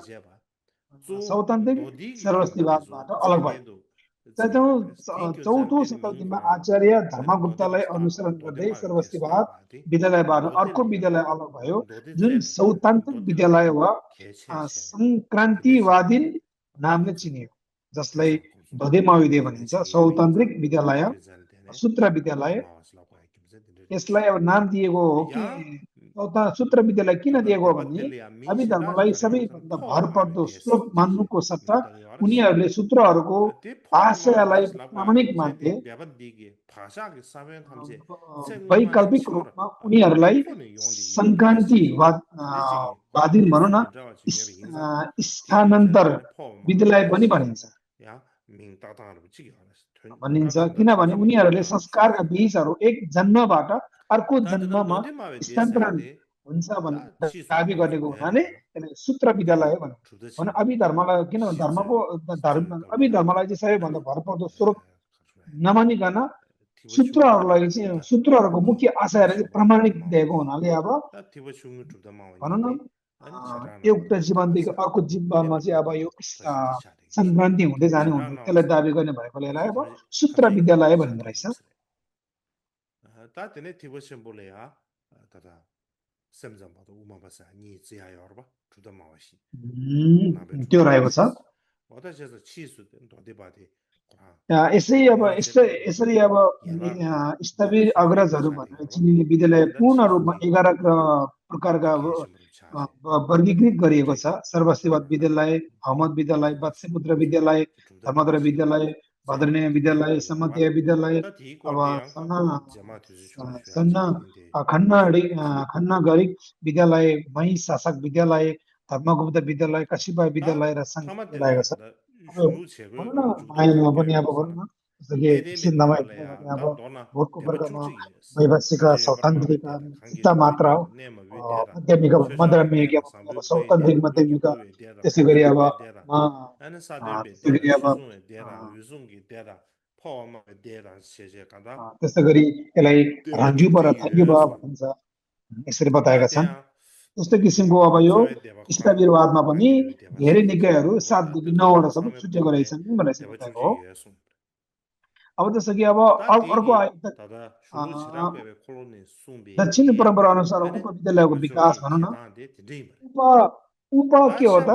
सर्वस्तिवादबाट अलग भयो। चौथो शताब्दीमा आचार्य धर्मगुप्तलाई अनुसरण गर्दै सर्वस्तिवाद विद्यालयबाट अर्को विद्यालय अलग भयो जुन सौतान्त्रिक विद्यालय वा सङ्क्रान्तिवादी नामले चिनियो, जसलाई धोदे महाविद्यालय भनिन्छ। सौतान्त्रिक विद्यालय, सूत्र विद्यालय, यसलाई अब नाम दिएको हो कि सूत्र विद्यालय किन दिएको हो भने अभिधर्मलाई सबैभन्दा भरपर्दो स्रोत मान्नुको सट्टा उनीहरूले सूत्रहरूको आशयलाई प्रामाणिक मान्थे। वैकल्पिक रूपमा उनीहरूलाई सङ्क्रान्तिवादी भनौँ न स्थानान्तर विद्यालय पनि भनिन्छ, किनभने उनीहरूले संस्कारका बीजहरू एक जन्मबाट अर्को जन्ममा स्थानान्तरण हुन्छ भन्ने दाबी गरेको हुनाले सूत्र विद्यालय भन्छ। अभिधर्मलाई किनभने अभिधर्मलाई चाहिँ सबैभन्दा भरपर्दो स्रोत नमानिकन सूत्रहरूको मुख्य आशयहरू प्रमाणिक दिएको हुनाले अब भनौँ न एउटा जीवनदेखि अर्को जीवनमा चाहिँ अब यो सङ्क्रान्ति हुँदै जाने हुँदै त्यसलाई दाबी गर्ने भएकोले अब सूत्र विद्यालय भनिँदो रहेछ। त्यो रहेको छ। यसै अब यसरी अब स्थविर अग्रजहरू भनेर चिनिने विद्यालय पूर्ण रूपमा 11 प्रकारका वर्गीकृत गरिएको छ। सर्वस्तिवाद विद्यालय, अहमद विद्यालय, बत्समुद्र विद्यालय, धर्मद्र विद्यालय, भद्रनेय विद्यालय, समध्य विद्यालय, अब खन्नागरिक विद्यालय, मही शासक विद्यालय, धर्मगुप्त विद्यालय, कशिपा विद्यालय र सङ्घ रहेको छ। मायामा पनि अब भनौँ न सिन्धमा अब भोटको वर्गमा वैभाषिक सौतान्त्रिक चित्त मात्र हो, माध्यमिक सौतान्त्रिक माध्यमिक, त्यसै गरी अब त्यस्तै गरी यसलाई रन्जुपा र थन्जुपा भनिन्छ, यसरी बताएका छन्। यस्तो किसिमको अब यो स्थविरवादमा पनि धेरै निकायहरू 7 देखि 9 वटासम्म छुट्टिएको रहेछन् भनेर बताएको हो। अब जस्तो कि अब अर्को दक्षिण परम्परा अनुसार उपविद्यालयको विकास भनौँ न उप के हो त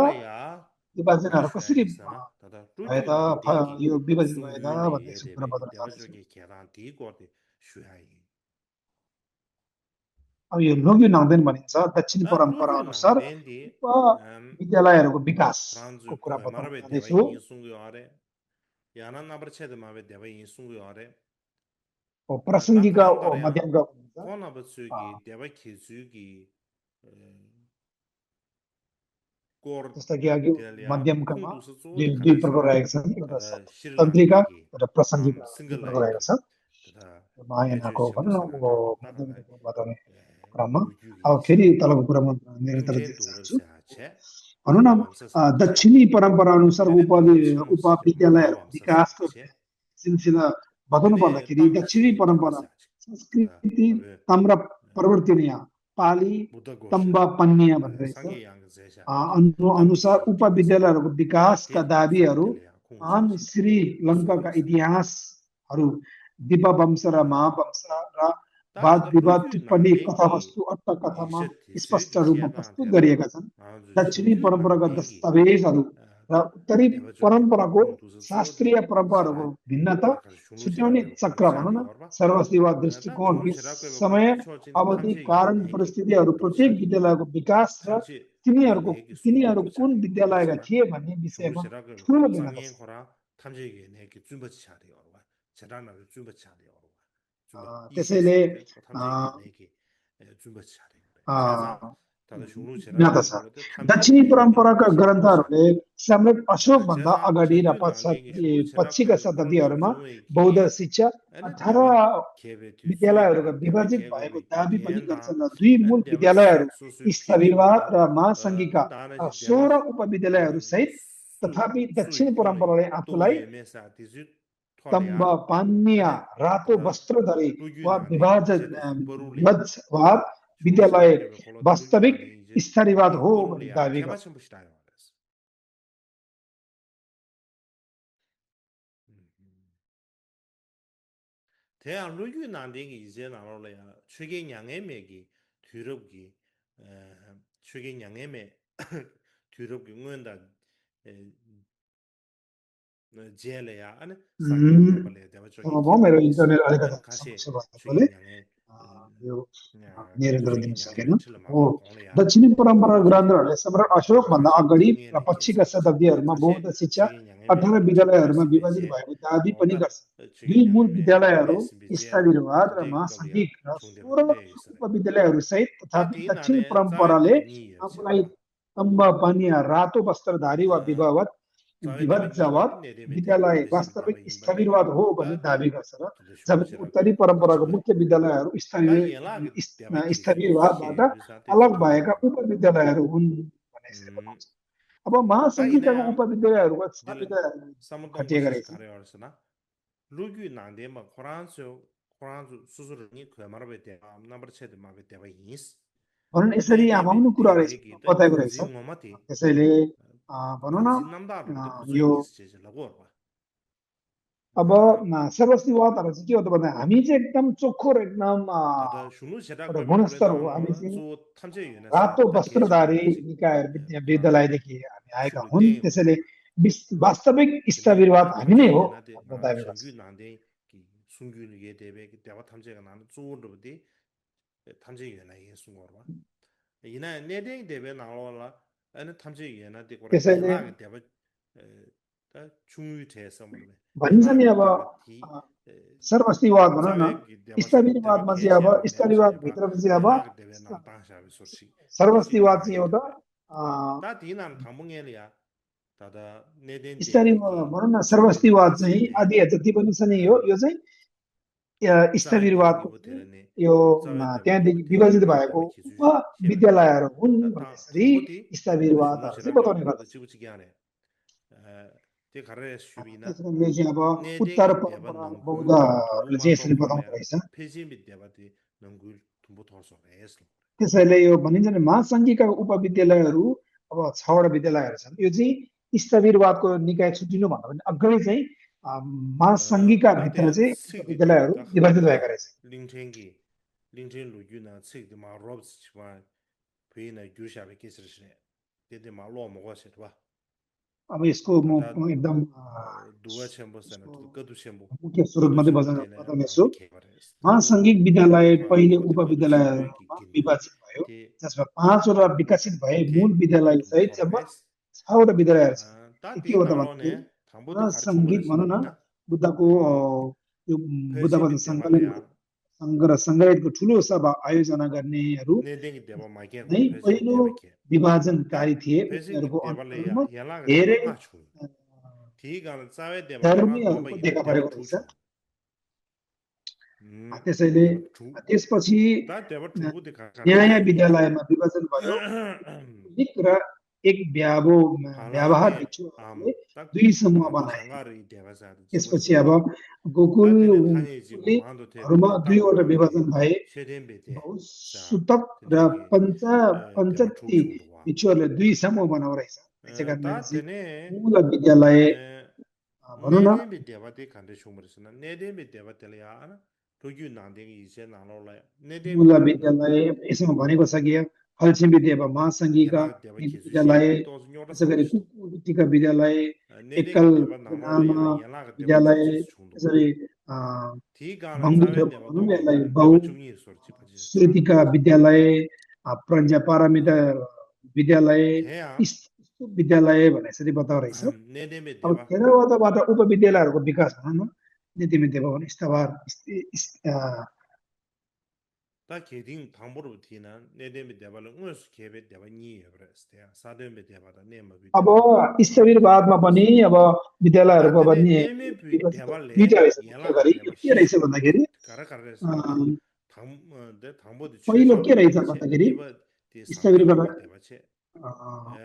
विभाजनहरू कसरी भए त यो विभाजित भए त भन्ने कुरा बताउन चाहन्छु। अब यो लोग्यु नाङ्देन भनिन्छ। दक्षिण परम्परा अनुसार विद्यालयहरूको विकासको कुरा बताउन चाहन्छु। प्रासङ्गिक माध्यमका जस्तो कि अघि मध्यमकामा दुई प्रकार रहेको छ, एउटा तन्त्रिका र प्रासङ्गिक रहेको छ। मायानाको भनौँ न बताउने क्रममा अब फेरि तलको कुरामा निरन्तर दिन चाहन्छु। भनौँ न दक्षिणी परम्परा अनुसार उपविद्यालय विकासको सिलसिला बताउनु पर्दाखेरि दक्षिणी परम्परा संस्कृति ताम्र परिवर्तनीय पाली तम्बा पन्या भनेर अनुसार उपविद्यालयहरूको विकासका दाबीहरू श्रीलङ्काका इतिहासहरू दीपवंश र महावंश र वाद विवाद टिप्पणी कथावस्तु अट्टकथामा स्पष्ट रूपमा प्रस्तुत गरिएका छन्। दक्षिणी परम्परागत दस्तावेजहरू र उत्तरी परम्पराको शास्त्रीय परम्पराहरूको भिन्नता छुट्याउने चक्र भनौँ न सर्वस्तिवाद दृष्टिकोण समय अवधि कारण परिस्थितिहरू प्रत्येक विद्यालयको विकास र तिनीहरू कुन विद्यालयका थिए भन्ने विषयमा ठुलो भिन्नता छ। त्यसैले दक्षिणी परम्पराका ग्रन्थहरूले सम्राट अशोकभन्दा अगाडि र पछिका शताब्दीहरूमा बौद्ध शिक्षा 18 विद्यालयहरूका विभाजित भएको दाबी पनि गर्छन्। दुई मूल विद्यालयहरू स्थविरवाद र महासङ्घिका 16 उपविद्यालयहरू सहित। तथापि दक्षिण परम्पराले आफूलाई स्तंभ पान्य रातो वस्त्रधारी वा विभाजवाद विद्यालय वास्तविक स्थलीवाद हो भन्ने दाबी गर्छ 대한 루규 난딩이 이제 나올래야 최근 양해매기 뒤럽기 최근 양해매 뒤럽기 응원다 제래야 아니 상대 벌레 대바 저기 मेरो इन्टरनेट अलिकति 아니 가시 समस्या भएकोले 최근 양해 यो निरन्तर दिन सकेन हो दक्षिणी परम्परा ग्रन्थहरूले सम्राट अशोक भन्दा अगाडि र पछिका शताब्दीहरूमा बौद्ध शिक्षा 18 विद्यालयहरूमा विभाजित भएको दाबी पनि गर्छ दुई मूल विद्यालयहरू स्थलीवाद र महासङ्घिक र 16 उपविद्यालयहरू सहित तथापि दक्षिण परम्पराले आफूलाई तम्ब पानीय रातो वस्त्रधारी वा विभजवाद विद्यालय वास्तविक स्थलीवाद हो भन्ने दाबी गर्छ र जबकि उत्तरी परम्पराको मुख्य विद्यालयहरू स्थलीवादबाट अलग भएका उपविद्यालयहरू हुन् भन्ने यसरी बताउँछ अब महासङ्घिकाको उपविद्यालयहरूको खटिएका रहेछ 루규 난데마 코란스 수수르니 그말베테 남버체드마베테 바이스 भनौँ यसरी आमाउनु कुराहरू बताएको रहेछ त्यसैले भनौँ न यो अब सर्वस्तिवादहरू चाहिँ के हो त भन्दा हामी चाहिँ एकदम चोखो र एकदम गुणस्तर हो हामी चाहिँ रातो वस्त्रधारी निकायहरू विद्यालयदेखि हामी आएका हुन् त्यसैले वास्तविक स्थलीवाद हामी नै हो दाबी गर्छ 순균이게 대비 대화 탐지가 나는 좋은데 탐지가 나게 순거로 이나 내대 대비 나올라 아니 탐지가 나 되고 त्यसैले 대비 중유돼서 뭐래 भनिन्छ नि अब सर्वस्तिवाद भनौँ न स्थलीवादमा चाहिँ अब स्थलीवादभित्र चाहिँ अब सर्वस्तिवाद चाहिँ एउटा स्थली भनौँ न सर्वस्तिवाद चाहिँ आदि जति पनि छ नि यो चाहिँ स्थलीवादको यो त्यहाँदेखि विभाजित भएको उपविद्यालयहरू हुन् भन्ने स्थलीवादहरू चाहिँ बताउने गर्दछ त्यसले चाहिँ अब उत्तर परम्परा बौद्धहरूले चाहिँ यसरी बताउँदो रहेछ त्यसैले यो भनिन्छ नि महासङ्घिका उपविद्यालयहरू अब 6 वटा विद्यालयहरू छन् यो चाहिँ स्थलीवादको निकाय छुट्टिनु भन्दा पनि अगाडि चाहिँ महासङ्घिका भित्र चाहिँ विद्यालयहरू विभाजित भएका रहेछ अब यसको म एकदम मुख्य स्वरूप मात्रै बताउनेछु महासङ्घिक विद्यालय पहिले उपविद्यालयहरूमा विभाजित भयो जसमा 5 वटा विकसित भए मूल विद्यालय सहित जम्मा 6 वटा विद्यालयहरू छन् के हो त भन्दाखेरि महासङ्घिक भनौँ न बुद्धको यो बुद्धबाट सङ्घ र सङ्घको ठुलो सभा आयोजना गर्नेहरू नै पहिलो विभाजनकारी थिए उनीहरूको अन्तर्गतमा धेरै धर्मीहरूको देखा परेको रहेछ त्यसैले त्यसपछि न्याय विद्यालयमा विभाजन भयो र एक व्यावहार भिक्षुहरूले दुई समूह बनाए त्यसपछि अब गोकुलहरूमा 2 वटा विभाजन भए सुतक र पञ्चती भिक्षुहरूले 2 समूह बनाउ रहेछ त्यसै कारण मूल विद्यालय भनौँ न मूल विद्यालय यसमा भनेको छ कि हलसिम विद्यालय महासङ्घिका विद्यालय त्यसै गरी कुकुटिका विद्यालय एकल विद्यालय त्यसरी श्रुतिका विद्यालय प्रज्ञापारमिता विद्यालय विद्यालय भने यसरी बताउ रहेछ अब थेरवादबाट उपविद्यालयहरूको विकास भनौँ न नीतिमिति भवन स्थवार 다 개딩 당보로 티나 내데미 대발은 응스 개베 대바니 에브레스트야 사데미 대바다 네마 अब स्थलीवादमा पनि अब विद्यालयहरूको पनि के रहेछ भन्दाखेरि पहिलो के रहेछ भन्दाखेरि स्थलीवाद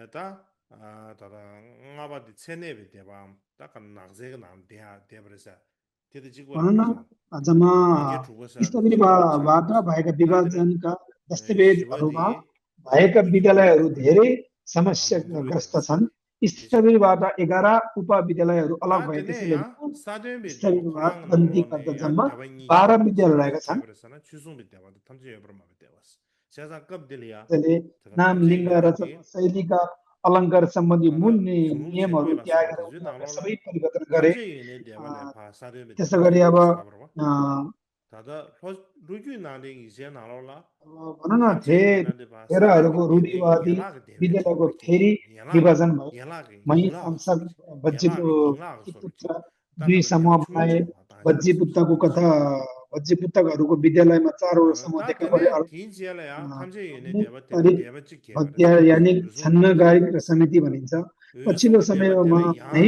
다 나바디 체네베 대밤 딱한 낙제가 남 대야 대버서 त्यति चाहिँ कुरा भनौँ हुन्छ न जम्मा हिजे ठुको साथ स्थगितबाट भएका विभाजनका दस्तावेजहरूमा भएका रुजु विद्यालयहरू गर्नु धेरै मुन्द्रो समस्याग्रस्त देवस छन्। स्थगितबाट 11 उपविद्यालयहरू अलग भए त्यसैले साधे बिद्यालय स्थगितबाट कुराङ गन्ती नलो गर्दा ने जम्मा दबाई 12 विद्यालय रहेका छन्। केबरसना छुसुङ विद्यालय थम्जे यब्रमा विद्यालय स्याजा कब दिलिया त्यसले नाम लिङ्ग रचना शैलीका अलङ्कार सम्बन्धी मूल नियमहरू त्यागेर उनीहरूले सबै परिवर्तन गरे। त्यसै गरी अब 다다 루규 나데 이제 나로라 भनौँ न धेरैहरूको रूढिवादी विद्यालयको फेरि विभाजन भयो। मही सांसद बज्जीपुत्र दुई समूह बनाए। बज्जीपुत्रको कथा बज्जीपुत्रहरूको विद्यालयमा चारवटा समूह देखा पर्यो। यानि छन्नगारिक समिति भनिन्छ। पछिल्लो समयमा नै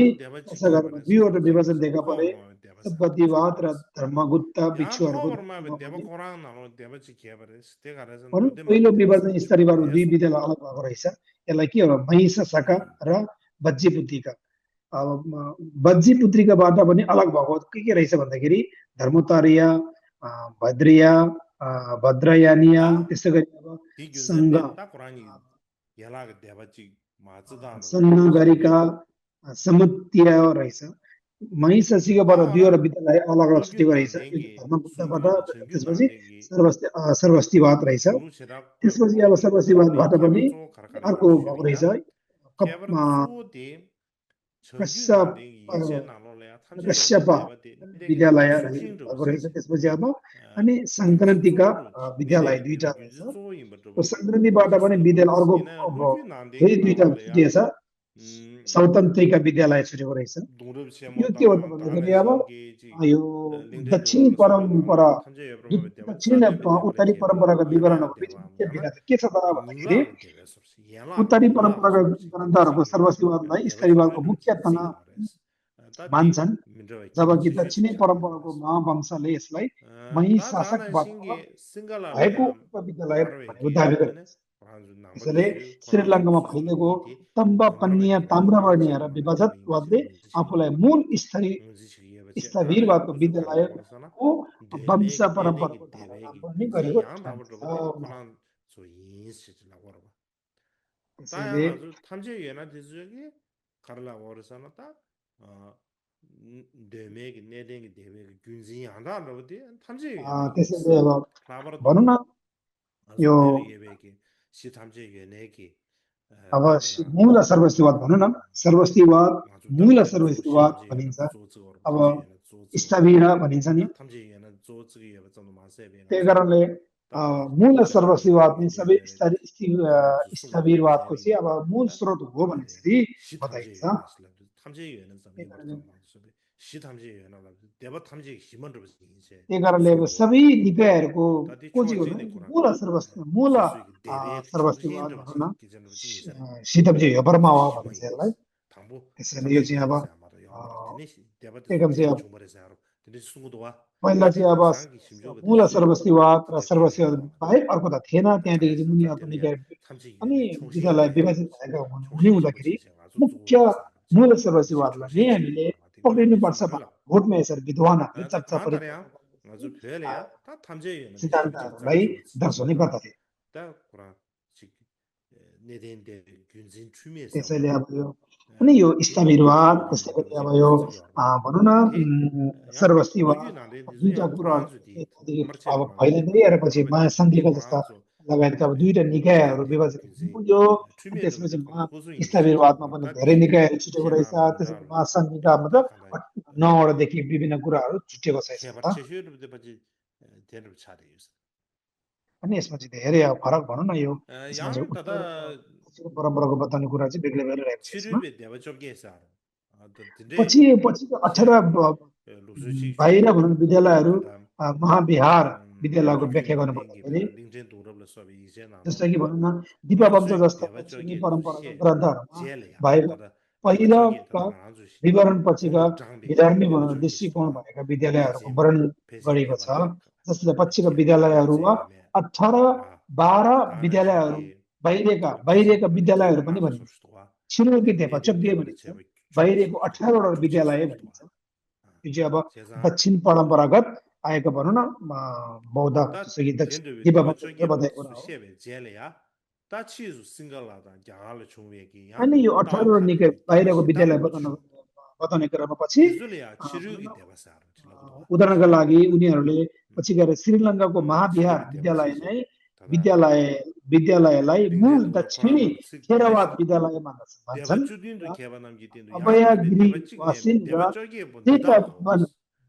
यसो गरेर दुईवटा विभाजन देखा परे। सत्यवाद र धर्मगुप्त भिक्षुहरूको पहिलो विभाजन स्तरीयबाट दुई विद्यालय अलग भएको रहेछ। यसलाई के हो महिष शाखा र बज्जीपुत्रिका। अब बज्जीपुत्रिकाबाट पनि अलग भएको के रहेछ भन्दाखेरि धर्मोत्तरीय भद्रिया भद्रयानिया त्यसै गरी अब सन्नगरिका समत्य रहेछ। महिषासिकाबाट दुईवटा विद्यालय अलग अलग छुटेको रहेछ। धर्मगुप्तबाट त्यसपछि सर्वस्तिवाद रहेछ। त्यसपछि अब सर्वस्तिवादबाट पनि अर्को भएको रहेछ कश्यप विद्यालय भएको रहेछ। त्यसपछि अब अनि सङ्क्रान्तिका विद्यालय दुईटा रहेछ। सङ्क्रान्तिबाट पनि विद्यालय अर्को फेरि दुईटा छुटिएछ। स्वतन्त्रिका विद्यालय छुटेको रहेछ। यो के हो त भन्दाखेरि अब यो दक्षिणी परम्परा दक्षिण उत्तरी परम्पराका विवरणहरूको बिच मुख्य भिन्नता के छ त भन्दाखेरि उत्तरी परम्पराका ग्रन्थहरूको सर्वस्तिवादलाई स्तरीयवादको मुख्य तना मान्छन्, जबकि दक्षिणी परम्पराको महावंशले यसलाई महिशासकबाट भएको उपविद्यालय भनेको दाबी गरेको छ। त्यसैले श्रीलङ्कामा फैलिएको तम्बपन्निया ताम्रवर्णीय र विभाजनवादले आफूलाई मूल स्थविरवादको विद्यालयको वंश परम्पराको धारणा पनि गरेको त्यसैले अब भनौँ न यो अब मूल सर्वस्तिवाद भनौँ न सर्वस्तिवाद मूल सर्वस्तिवाद भनिन्छ। अब स्थविर भनिन्छ नि। त्यही कारणले मूल सर्वस्तिवाद नि सबै स्थविरवादको चाहिँ अब मूल स्रोत हो भन्ने चाहिँ बताइन्छ। त्यही कारणले अब सबै निकायहरूको को चाहिँ हो मूल सर्वस्तिवाद भनौँ न सिद्धजी हेबरमा हो भन्छ यसलाई। त्यसैले यो चाहिँ अब एकदम चाहिँ अब पहिला चाहिँ अब मूल सर्वस्तिवाद र सर्वस्तिवाद बाहेक अर्को त थिएन। त्यहाँदेखि चाहिँ मुनि अर्को निकाय अनि विद्यालय विभाजित भएका हुने हुँदाखेरि मुख्य मूल सर्वस्तिवादलाई नै हामीले पक्रिनुपर्छ। भोटमा यसरी विद्वानहरूले चर्चा सिद्धान्तहरूलाई दर्शाउने गर्दथे। त्यसैले अब यो अनि यो स्थविरवाद त्यसै गरी अब यो भनौँ न सर्वस्तिवाद दुईटा कुराहरू अब फैलिँदै आएपछि महासङ्घिका जस्ता लगायतका अब दुईटा निकायहरू विभाजित पुग्यो। त्यसपछि स्थविरवादमा पनि धेरै निकायहरू छुटेको रहेछ। त्यसपछि महासङ्घिका मतलब 9वटादेखि विभिन्न कुराहरू छुटेको छ। अनि यसमा चाहिँ धेरै फरक भनौँ न यो परम्पराको बताउने कुरा चाहिँ बेग्लै बेग्लै रहेको छ। पछिको 18 बाहिर भनौँ विद्यालयहरू महाविहार विद्यालयको व्याख्या गर्नुपर्दाखेरि जस्तो कि भनौँ न दिपावंश जस्ता दक्षिणी परम्पराका ग्रन्थहरूमा भएको पहिलाका विवरण पछिका विधार्मिक दृष्टिकोण भएका विद्यालयहरूको वर्णन गरिएको छ। जसले पछिका विद्यालयहरूमा 18-12 विद्यालयहरू बाहिरका विद्यालयहरू पनि भनिन्छ। छिरोकी धेपा चोक्गे भनिन्छ। बाहिरको 18वटा विद्यालय भनिन्छ। यो चाहिँ अब 제자 दक्षिण परम्परागत आएको भनौँ न बौद्ध 다 जस्तो कि दक्षिण 덴도 दिपा 대바쪽에 बताएको कुरा हो 수시에 제래야 다 치즈 싱글라다 야알 총회기야 अनि यो 다 18 निकै 타데 बाहिरको 대바시 다 विद्यालय 우주 बताउने क्रममा पछि 기술이야 भनौँ 치료기 न, 대바사로 질러거든 उदाहरणका लागि उनीहरूले पछि गएर श्रीलङ्काको महाविहार 치료기 विद्यालय 대바시지 नै 다다 विद्यालयलाई मूल 빙제도 दक्षिणी 코라만 식 थेरवाद 대바시 विद्यालय भन्छन् 대바주딘도 र 개발남기 딘도 야도 अभयागिरी 대바찍 वासिन 내베 र 대바쪽에 뭐 जेटा 니다고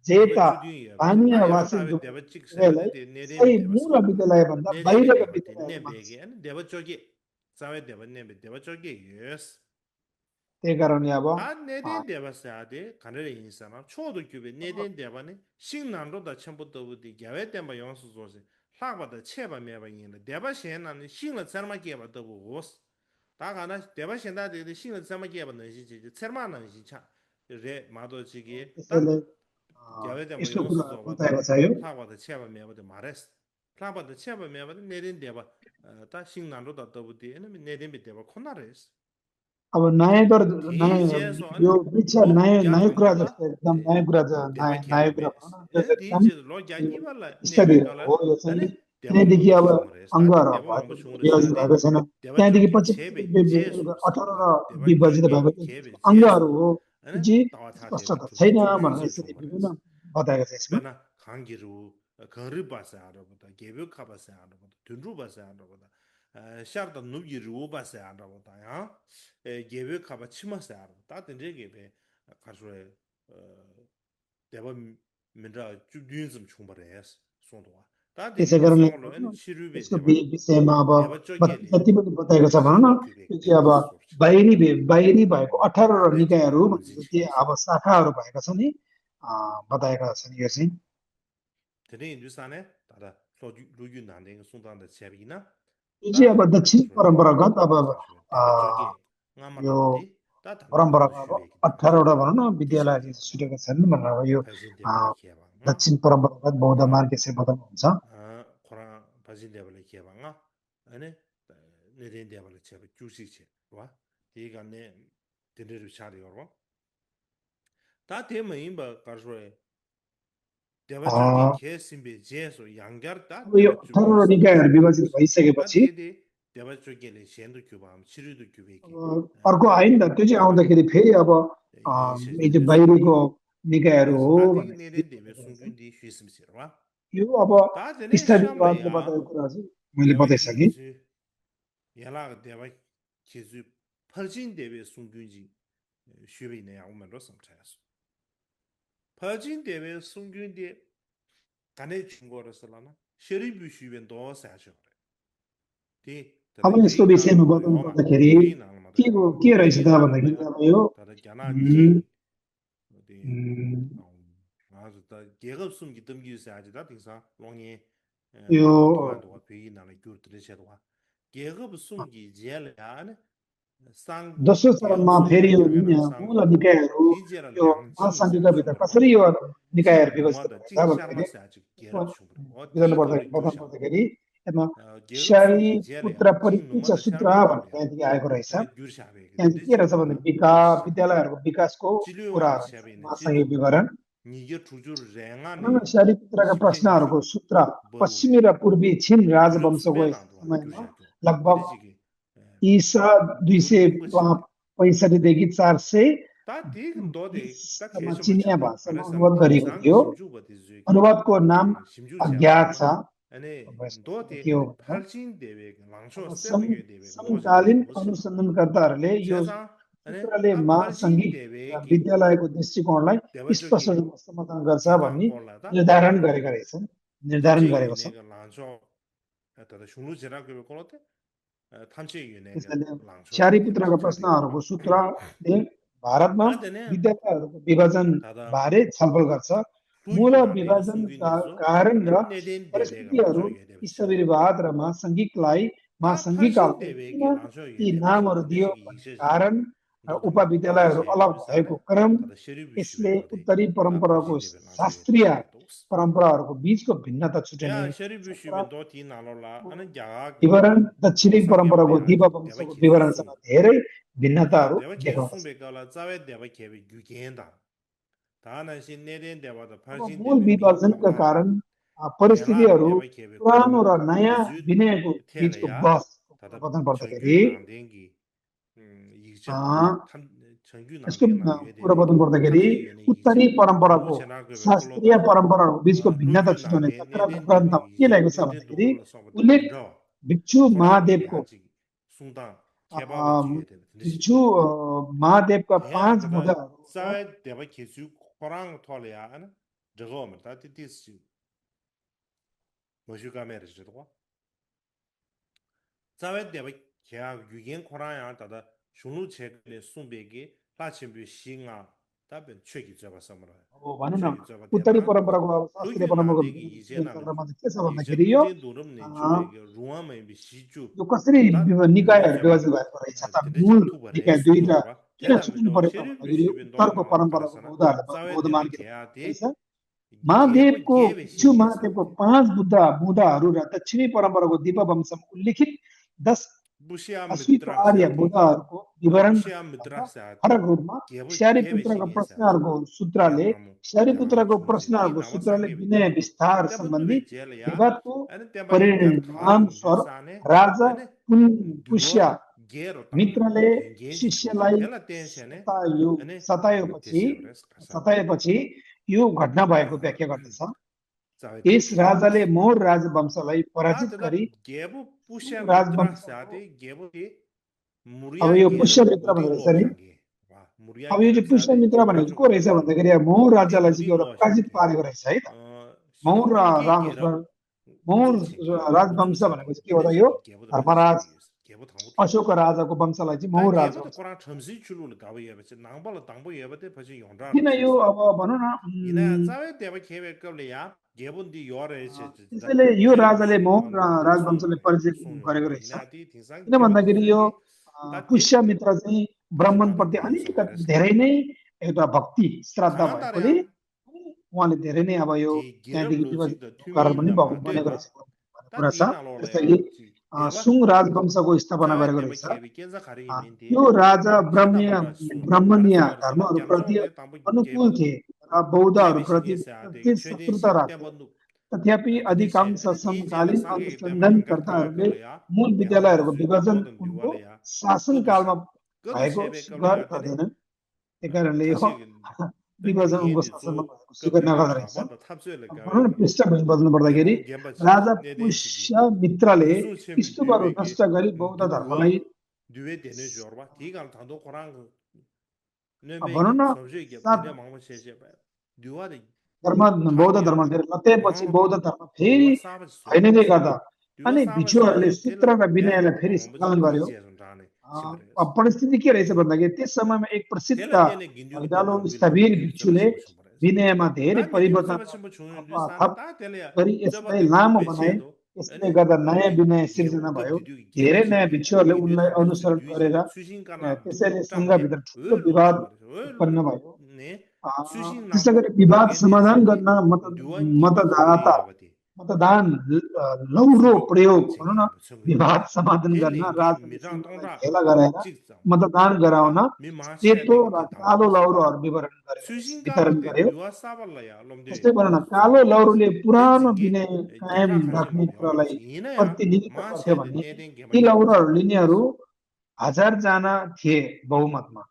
जेटा 대바주딘이 봐지 स्थानीय 다 야다 वासिनको 대바찍 वेलाई 세바데 सही 내데미 मूल 대바사다 विद्यालयभन्दा 내데미 बाहिरको 대바데 विद्यालयहरू मान्छ 내베게 아니 대바쪽에 사회 대바네베 대바쪽에 예스 त्यही कारणले अब 다 내된 대바사데 가르레 인사나 초도 규베 내된 대바네 신난로다 첨부터 부디 야외 대바 영수 조세 사바다 체바 메바 인데 대바시에는 신을 잘마 개바 더고 다가나 대바신다데 신을 잘마 개바 너시지 cer마는 시차 레 마도지기 다 त्यसैले 야외 대바 यस्तो 영수 कुराहरू 조바다 बताएको छ यो 사바다 체바 메바데 마레스 사바다 체바 메바데 내된 대바 다 신난로다 더부디 에는 내된 대바 코나레스 अब नयाँ दर नयाँ 디제소 यो 아니 बिच 로 नयाँ कुरा 야장발라 जस्तो एकदम नयाँ कुरा 대바 नयाँ कुरा भनौँ 개바베스 न यो 에 चाहिँ एकदम 디제 로 यो 야이발라 स्तरीय 네베갈라 हो यो चाहिँ 아니 대바 त्यहाँदेखि 왕부 अब 총무레스 다 अङ्गहरू 대바 भयो 왕부 총무레 विभाजित 사데 भएको छैन 대바 त्यहाँदेखि 쪽에 पछि 제베 18 र 제수스다 대바 विभाजित 쪽에 भएपछि 개베 अङ्गहरू 제수 हो यो 아니 चाहिँ 다와타 대바 स्पष्टता 쪽에 छैन भनेर 주류서 यसरी विभिन्न 총무레스 बताएको छ यसमा 베나 강기루 거르바사 알아보다 개벽하바사 알아보다 둔루바사 알아보다 샤르다 누기루 바사 알아보다 야 개벽하바 치마사 알아보다 된제게베 가수에 대바 민라 주윤좀 총벌해스 손도와 다 त्यसै 되게 कारणले 상으로 아니 치료베 यसको 대바 विषयमा अब 대바 쪽에ले जति पनि बताएको छ भनौँ न 신도 규백 यो चाहिँ अब 대바스 소르 बाहिरी भएको 18 가래 निकायहरू 제가 भनेर 음식 जति अब शाखाहरू भएका छन् नि बताएका छन् यो चाहिँ 되게 인주산에 따라 루유 난데 송단의 제비나 यो चाहिँ अब 다 दक्षिण 가서 परम्परागत अब 가서 대바 쪽에 यो nga마도디 다 담당도 परम्पराको अब 쉬베기 대바 18 वटा भनौँ न 디제베 विद्यालयहरू छुटेका छन् भनेर अब यो 파진 अ, 대바를 기야방아 दक्षिण परम्परागत बौद्ध 아 मार्ग यसरी बताउनु हुन्छ 코라 파진 대바를 기야방아 아니 내된 대바를 제바 주시체 와 디가네 데르르 차리요 다 되면 뭐 가서 대바 쪽에 개심비 제소 양결다 अब यो 대바 쪽에 18 निकायहरू विभाजित भइसकेपछि 다데데 대바 쪽에 셴도 규범 치료도 규베기 अब अर्को आयो नि त त्यो चाहिँ आउँदाखेरि फेरि अब यो चाहिँ बाहिरको निकायहरू हो 다데 भनेर 내린 대베 송균디 쉬스미시라 यो अब 다데네 स्थलीवादले 샴바야 बताएको कुरा चाहिँ मैले 대바 बताइसकेँ 기즈 야라 대바 기즈 퍼진 대베 송균지 쉬베네 아우면로 섬차야스 퍼진 대베 송균디 간에 중고로서라나 셔리부 쉬벤 도 사셔 디 अब यसको विषयमा बताउनु पर्दाखेरि के रहेछ त भन्दाखेरि अब यो 다들 야나 उम्, 기 어디 उम्, 아주 다 계급숨 기뜸기스 아지다 등사 롱이 यो 도안도가 베이 나는 교들으셔도와 계급숨기 제일 안에 상 दोस्रो चरणमा फेरि यो मूल निकायहरू 디제라 यो महासङ्घका भित्र कसरी यो निकायहरू विभाजित 뭐다 भएछ 징샤마 भन्दाखेरि 사지 계급 춤 बुझाउनु पर्दा 어디도 बताउनु 교샤 पर्दाखेरि यसमा शारी 계급숨기 제일 पुत्र परिपूर्ण सूत्र भनेर त्यहाँदेखि आएको रहेछ 아니 규샤베 त्यहाँ चाहिँ के रहेछ भने विद्यालयहरूको विकासको 지류와는 कुराहरू 샤베는 महासङ्घीय विवरण 니게 주주를 랭안에 शारी पुत्रका प्रश्नहरूको सूत्र पश्चिमी र पूर्वी छिन राजवंशको समयमा लगभग ईसा 265देखि 420 चिनिया भाषामा अनुवाद गरिएको थियो अनुवादको नाम अज्ञात छ के हो समकालीन अनुसन्धानकर्ताहरूले यो सूत्रले महासङ्घीय विद्यालयको दृष्टिकोणलाई स्पष्ट रूपमा समर्थन गर्छ भन्ने निर्धारण गरेका रहेछन् निर्धारण गरेको छ शारी पुत्रका प्रश्नहरूको सूत्रले भारतमा विद्यालयहरूको विभाजन बारे छलफल गर्छ मूल विभाजनका कारण र परिस्थितिहरू स्थविरवाद र महासङ्घीकालले किन यी नामहरू दियो भन्ने कारण उपविद्यालयहरू अलग भएको क्रम यसले उत्तरी परम्पराको शास्त्रीय परम्पराहरूको बीचको भिन्नता छुट्याउने विवरण दक्षिणी परम्पराको दिपवंशको विवरणसँग धेरै भिन्नताहरू देखाउँछ 다나신 내된 대바다 अब 팔신 मूल 대베 미 विभाजनका 콩단 कारण 겐라르 परिस्थितिहरू 대바 के베 पुरानो र 콩 नयाँ 이즈 विनयको बिचको 테레야 बहस 다다 परिवर्तन 정규 पर्दाखेरि 낭den기 이점 탐 정규 यसको 낭den 나 परिवर्तन 유에데데기 पर्दाखेरि 탐지 유에네 उत्तरी 이지 परम्पराको 탐무체나 그베 शास्त्रीय 콜로다 परम्पराहरूको बिचको भिन्नता 루규 छुटाउने 낭den चक्राको 내된 대바 ग्रन्थमा के 이제 लेखेको छ 내된 भन्दाखेरि 도불로 서버다 उल्लेख 빈저 भिक्षु 코랑기 महादेवको 야지 숭당 개밥을 지어야 되는 भिक्षु महादेवका पाँच 대야마다 बुधाहरू 사회 대바 계수 코랑 토려야 하는 저거 다 디스 뭐슈가 메르지도 사회 대바 계약 유ген 코랑야 다다 슈누 체크의 순백이 라침비 싱아 답변 최기 잡아서므로 भनौँ न 최기 잡아 उत्तरी 대바 परम्पराको अब शास्त्रीय 루규 परम्पराको 나대기 이제나 चक्रमा चाहिँ के छ 이제 भन्दाखेरि यो 루데 노름네 주에게 루아메 비시주 यो कसरी 다 निकायहरू 루저바 विभाजित भएको रहेछ त मूल 데데체 투바레 निकाय दुईटा 수요르바 किन 대다 छुट्नु 미도 पऱ्यो त 쉐르 भन्दाखेरि 비슈빈 उत्तरको 도나 परम्पराको 파라사나 बौद्धहरूले 사회 बौद्ध 대바 मान के 계야데 रहेछ गेब महादेवको गेबे भिक्षु सिंगे महादेवको साथे 5 बुधाहरू र दक्षिणी परम्पराको दिव्यवंशमा उल्लेखित 10 बुशिया मित्रा अस्वीकार्य साथे बुधाहरूको विवरण बुशिया मित्रा भन्दा साथे फरक रूपमा गेब गेबे श्यारिपुत्रका सिंगे साथे प्रश्नहरूको गेब सूत्रले नामु श्यारिपुत्रको सुनते ती प्रश्नहरूको सूत्रले नवसंगे विनय विद्यते विस्तार तेबन सम्बन्धी नुबे जेल या विवादको अनि तेबा इन्टर परिणाम थारुङ स्वरूप दिसाने राजा अनि दुवा पुष्य गेरो तांगु मित्रले गेंजी छुते शिष्यलाई तेला टेन्सने अनि सताएपछि त्यसैवरस खसा सताएपछि यो घटना भएको व्याख्या गर्दछ चाहे यस देखिए राजाले मौर राजवंशलाई पराजित ता गरी गेबु पुष्य मित्रा राजवंशको साथे गेबु के अब मुरिया यो गेरो पुष्यमित्र उदी भनेको लो चाहिँ नि लागे वा मुरिया अब यो गेरो चाहिँ साथे पुष्यमित्र भनेको चाहिँ जिब्राजु को रहेछ गठबन्धन भन्दाखेरि मौर उदी राज्यलाई चाहिँ उदी एउटा लो पराजित शाके पारेको रहेछ है त मौर सुरुकी राम गेरो मौर उजुल छिके उजुल राजवंश छिके भनेको चाहिँ के हो अनि त जे यो गेबु त धर्मराज गेबु थांगु अशोक राजाको वंशलाई चाहिँ ता मौर गेबु त राजवंश कोरा छम्सी चुलुल गाबु येबे नांगबल तांगबो येबे ते पछि योंडा किन यो रसिस अब भनौँ न इना चावे देबे खेबे कबले या गेबु दि योरे छे त्यसैले यो शेर राजाले बिसुबिन मौर मन दुबु राजवंशले सुयोरे परिचय गरेको सुयोरे रहेछ इना ति थिंसाङ किन गेबु भन्दाखेरि यो थिंसाङे ता तेबे पुष्यमित्र चाहिँ पछि बाटा ब्राह्मणप्रति दिने अलिकति समरेस धेरै नै एउटा भक्ति श्रद्धा खाना भएकोले उहाँले धेरै नै अब यो गिरब त्यहाँदेखि लोजिक द कारण थुमिन पनि नमा बनेको देबा रहेछ भन्ने ता कुरा छ दिना लोले जस्तै कि देबा सुङ राजवंशको स्थापना चावे गरेको देबे रहेछ खेबे केजा खारि मेन्ते यो राजा खेता बटा सुन खाना ब्राह्मणीय समर सेला धर्महरूप्रति क्यामजोले ताम्बु अनुकूल गेबु थिए र गेबे बौद्धहरूप्रति सिंगे से आते त्यति छेदे शत्रुता सित्ते राख्थे बन्दु तथापि दिनेशे अधिकांश अनि इ जेल समकालीन सँगै देबा हंगर थावे अनुसन्धानकर्ताहरूले कबले या मूल गेला विद्यालयहरूको जुइ विभाजन गोदन उनको दिवाले या शासनकालमा गदु भएको सेबे कबले स्वीकार या देने गर्दैनन् त्यही कारणले यो थासी विभाजन उनको युएन जो शासनमा भएको स्वीकार कबले नगर्दो रहेछ थापा द थाप्सुले अब भनौँ न गावेगी पृष्ठ बदल्नु पर्दाखेरि गेबुङ गेम्बा छि राजा नेदेन छिकी पुष्यमित्रले जुजु छेम स्तूपहरू दुवेगे नष्ट गरी बौद्ध दुवा धर्मलाई दुवे देने जोरबा ठीक थांदो कोराङ भनौँ नेबेगी न सबसे गेब सात देने मांगमा शेषे बा दुवा दे बौद्ध थाके धर्म धेरै लतेपछि मांगमा बौद्ध धर्म फेरि दुवा साबज फैलिँदै सोरेस गर्दा दुवा अनि साबज भिक्षुहरूले सोरे तेल सूत्र र तेल विनयलाई मांगमा फेरि मांगमा सङ्कलन गर्यो थाजिया जाने सिमरेस अब परिस्थिति के रहेछ भन्दाखेरि त्यस समयमा एक प्रसिद्ध तेल देने गिन्जु के भैरलो देने विला स्थविर गिन्जु जब भिक्षुले छिम सुमरेस विनयमा धेरै ता गिन्जु परिवर्तन जब छिम छु थप दुसाने ता तेल गरी जब यसलाई ते लामो दुबे बनाए छेदो यसले अनि गर्दा नयाँ विनय गेबु सिर्जना ग भयो भिडियो गेबे धेरै नयाँ खेबे भिक्षुहरूले भिडियो उनलाई थाम्बे अनुसरण गरेर सुसिङ काना त्यसैले टांग दे सङ्घभित्र ओइ ठुलो लो विवाद समरेस ओइ लो उत्पन्न भयो ने सुसिङ त्यसै नाम्बो गरी विवाद टागे दे समाधान साथे गर्न दुवाङ्गी बे खले मतदाता याबते मतदान लौरो सुगु प्रयोग भनौँ न छिके सङ्गु विवाद समाधान गर्न तेलेंगे राजनीतिक मिजान सङ्घलाई तोंदा भेला गराएर चिक्सम मतदान ता गराउन मि मासिया सेतो देगी र ते कालो तांबोस लौरोहरू सुसिङ काला वितरण ते गर्यो दुवा साबल या लम्दे जस्तै भनौँ न कालो समरेस लौरोले पुरानो तेन्जिङगे विनय कायम टेक्रा खर्चे राख्ने मम यारो कुरालाई हिना या प्रतिनिधित्व गर्थ्यो मासिया दे भने नेदेंगे ती भाइ लौरोहरू समरेस लिनेहरू 1000जना थिए बहुमतमा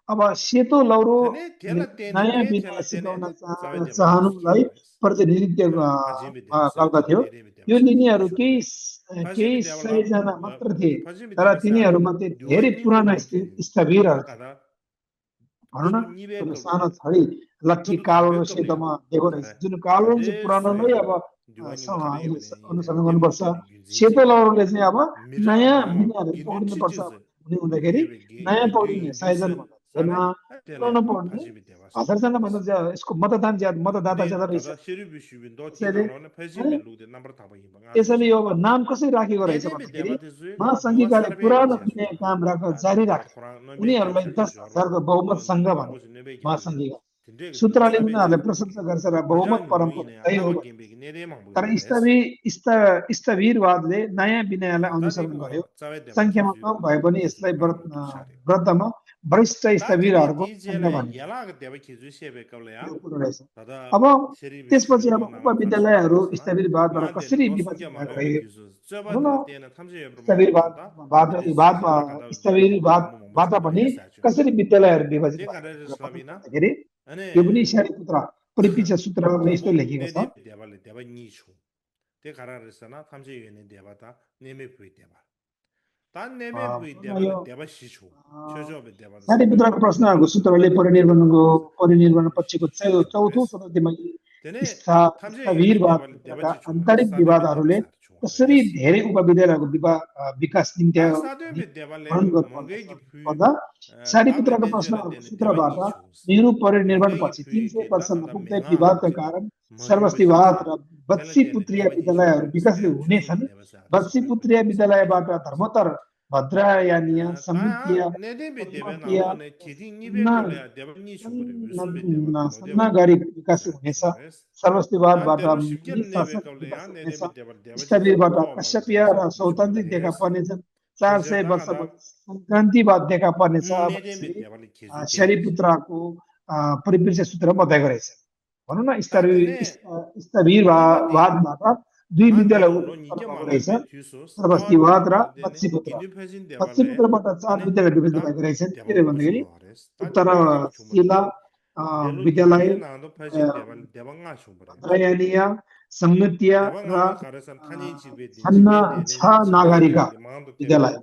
अब सेतो लौरो थने थेला नयाँ थेला विनय तेने सिकाउन सबै देवा चाहनुलाई स्किमरेस प्रतिनिधित्व फजिम देवा गर्दथ्यो साथे नेरे देवा यो साथे लिनेहरू समरेस फजिम केही देवाला सयजना मात्र थिए फजिम तर देवा साथे तिनीहरूमध्ये दुवा धेरै निबे पुराना लम्दे स्थविरहरू थिए ताकादा भनौँ न गदु निबे त्यो कबले सानो छडी लट्ठी गदु कालो थाम्बे र कबले या सेतोमा दिएको रहेछ तारे जुन कालो तारे चाहिँ पुरानोलाई अब सोयगु दिवानी मखले अहिले यबने इना अनुसरण तेम गर्नुपर्छ तोले गिन्जिन सेतो सेबे लौरोले चाहिँ अब मिरा नयाँ मामा विनयहरू गिन्जु पौडिनुपर्छ छिजिस भन्ने हुँदाखेरि गेबे नयाँ गिन्जु पौडिने गिन्जुस साइजन भन्दा थिएन साने तेले पुरानो पौड्ने फजिम देवा 1000जना भन्दा यसको मतदाता Tene ज्यादा रहेछ tada shiri bishu bin do ti त्यसैले nang no phe jin है, be lu de number ta ba yin ba nga त्यसैले shi यो अब नाम कसरी राखेको ne रहेछ de be de भन्दाखेरि ba de zu duwa महासङ्घीयताले sarbe पुरानो je su विनय ta काम राख्न ta जारी ta राखे khura no be ke उनीहरूलाई chiri 10,000 jor ba को बहुमत do सङ्घ nam भन्यो bo ne be ke ba महासङ्घीय सूत्रले उनीहरूले प्रशंसा गर्छ र बहुमत परम्परा त्यही हो तर स्थविरवादले नयाँ विनयलाई अनुसरण गर्यो संख्यामा कम भए पनि यसलाई वृद्धमा वरिष्ठ स्थविरहरूको संख्या भनिन्छ यो कुरो रहेछ अब त्यसपछि अब उपविद्यालयहरू स्थविरवादबाट कसरी विभाजित भएर गए भनौँ न स्थविरवादबाट पनि कसरी विद्यालयहरू विभाजित भन्दाखेरि यो पनि इसारी पुत्र परिपिछ सूत्रले यस्तो लेखेको छ सारीपुत्रको प्रश्नहरूको सूत्रले परिनिर्माण पछिको चौथो शताब्दीमा स्थविरवादका आन्तरिक विवादहरूले कसरी धेरै उपविद्यालयहरूको विकास निम्ति पर्दा सारीपुत्रको प्रश्नहरूको सूत्रबाट नेहरू परिनिर्माण पछि 300 वर्ष नपुग्दै विवादका कारण सर्वस्तिवाद र बत्सीपुत्रीय विद्यालयहरू विकसित हुनेछन् बत्सीपुत्रीय विद्यालयबाट धर्मोत्तर भद्रायनीय समितिय नागरिक विकास हुनेछ सर्वस्तिवादबाट स्थविरबाट कश्यपीय र सौतन्त्रिक देखा पर्नेछन् 400 वर्ष संक्रान्तिवाद देखा पर्नेछ शरीपुत्रको परिप्रेक्ष्य सूत्र बताएको रहेछ भनौँ न स्थविरवादबाट दुई विद्यालय रहेछ सर्वस्तिवाद र बत्सीपुत्रबाट 4 विद्यालय विभाजित भएको रहेछ के रे भन्दाखेरि उत्तर शिला विद्यालय भद्रायनीय संगतीय र नागरिक विद्यालय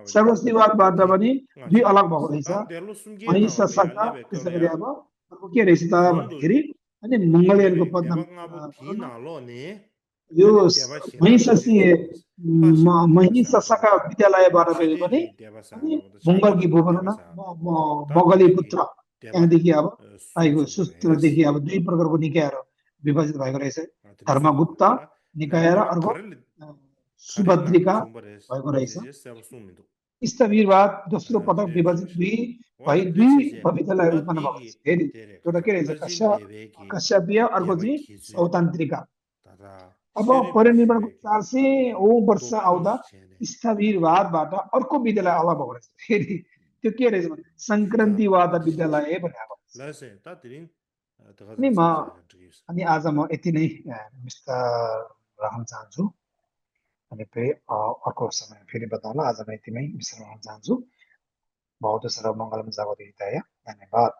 सर्वस्तिवादबाट पनि दुई अलग भएको रहेछ महिषासका त्यसै गरी अब अर्को के रहेछ त भन्दाखेरि अनि मङ्गोलियनको पदनाम यो महिषासका विद्यालयबाट पनि मङ्गलकी भूभन मगली पुत्र त्यहाँदेखि अब आएको सूत्रदेखि अब दुई प्रकारको निकायहरू विभाजित भएको रहेछ धर्मगुप्त निकाय र अर्को सुभद्रिका भएको रहेछ स्थविरवाद दोस्रो पटक विभाजित दुई विद्यालय उत्पन्न भएको छ फेरि एउटा के रहेछ कश्यपीय अर्को चाहिँ सौतान्त्रिका अब परिनिर्माणको 400 वर्ष आउँदा स्थविरवादबाट अर्को विद्यालय अलग भएको रहेछ फेरि त्यो के रहेछ भने संक्रान्तिवाद विद्यालय भनेको अनि आज म यति नै विस्तार राख्न चाहन्छु अनि फेरि अर्को समय फेरि बताउला आज म यतिमै विश्राम गर्न चाहन्छु बहुत सर्व मङ्गलम जगत हिताय धन्यवाद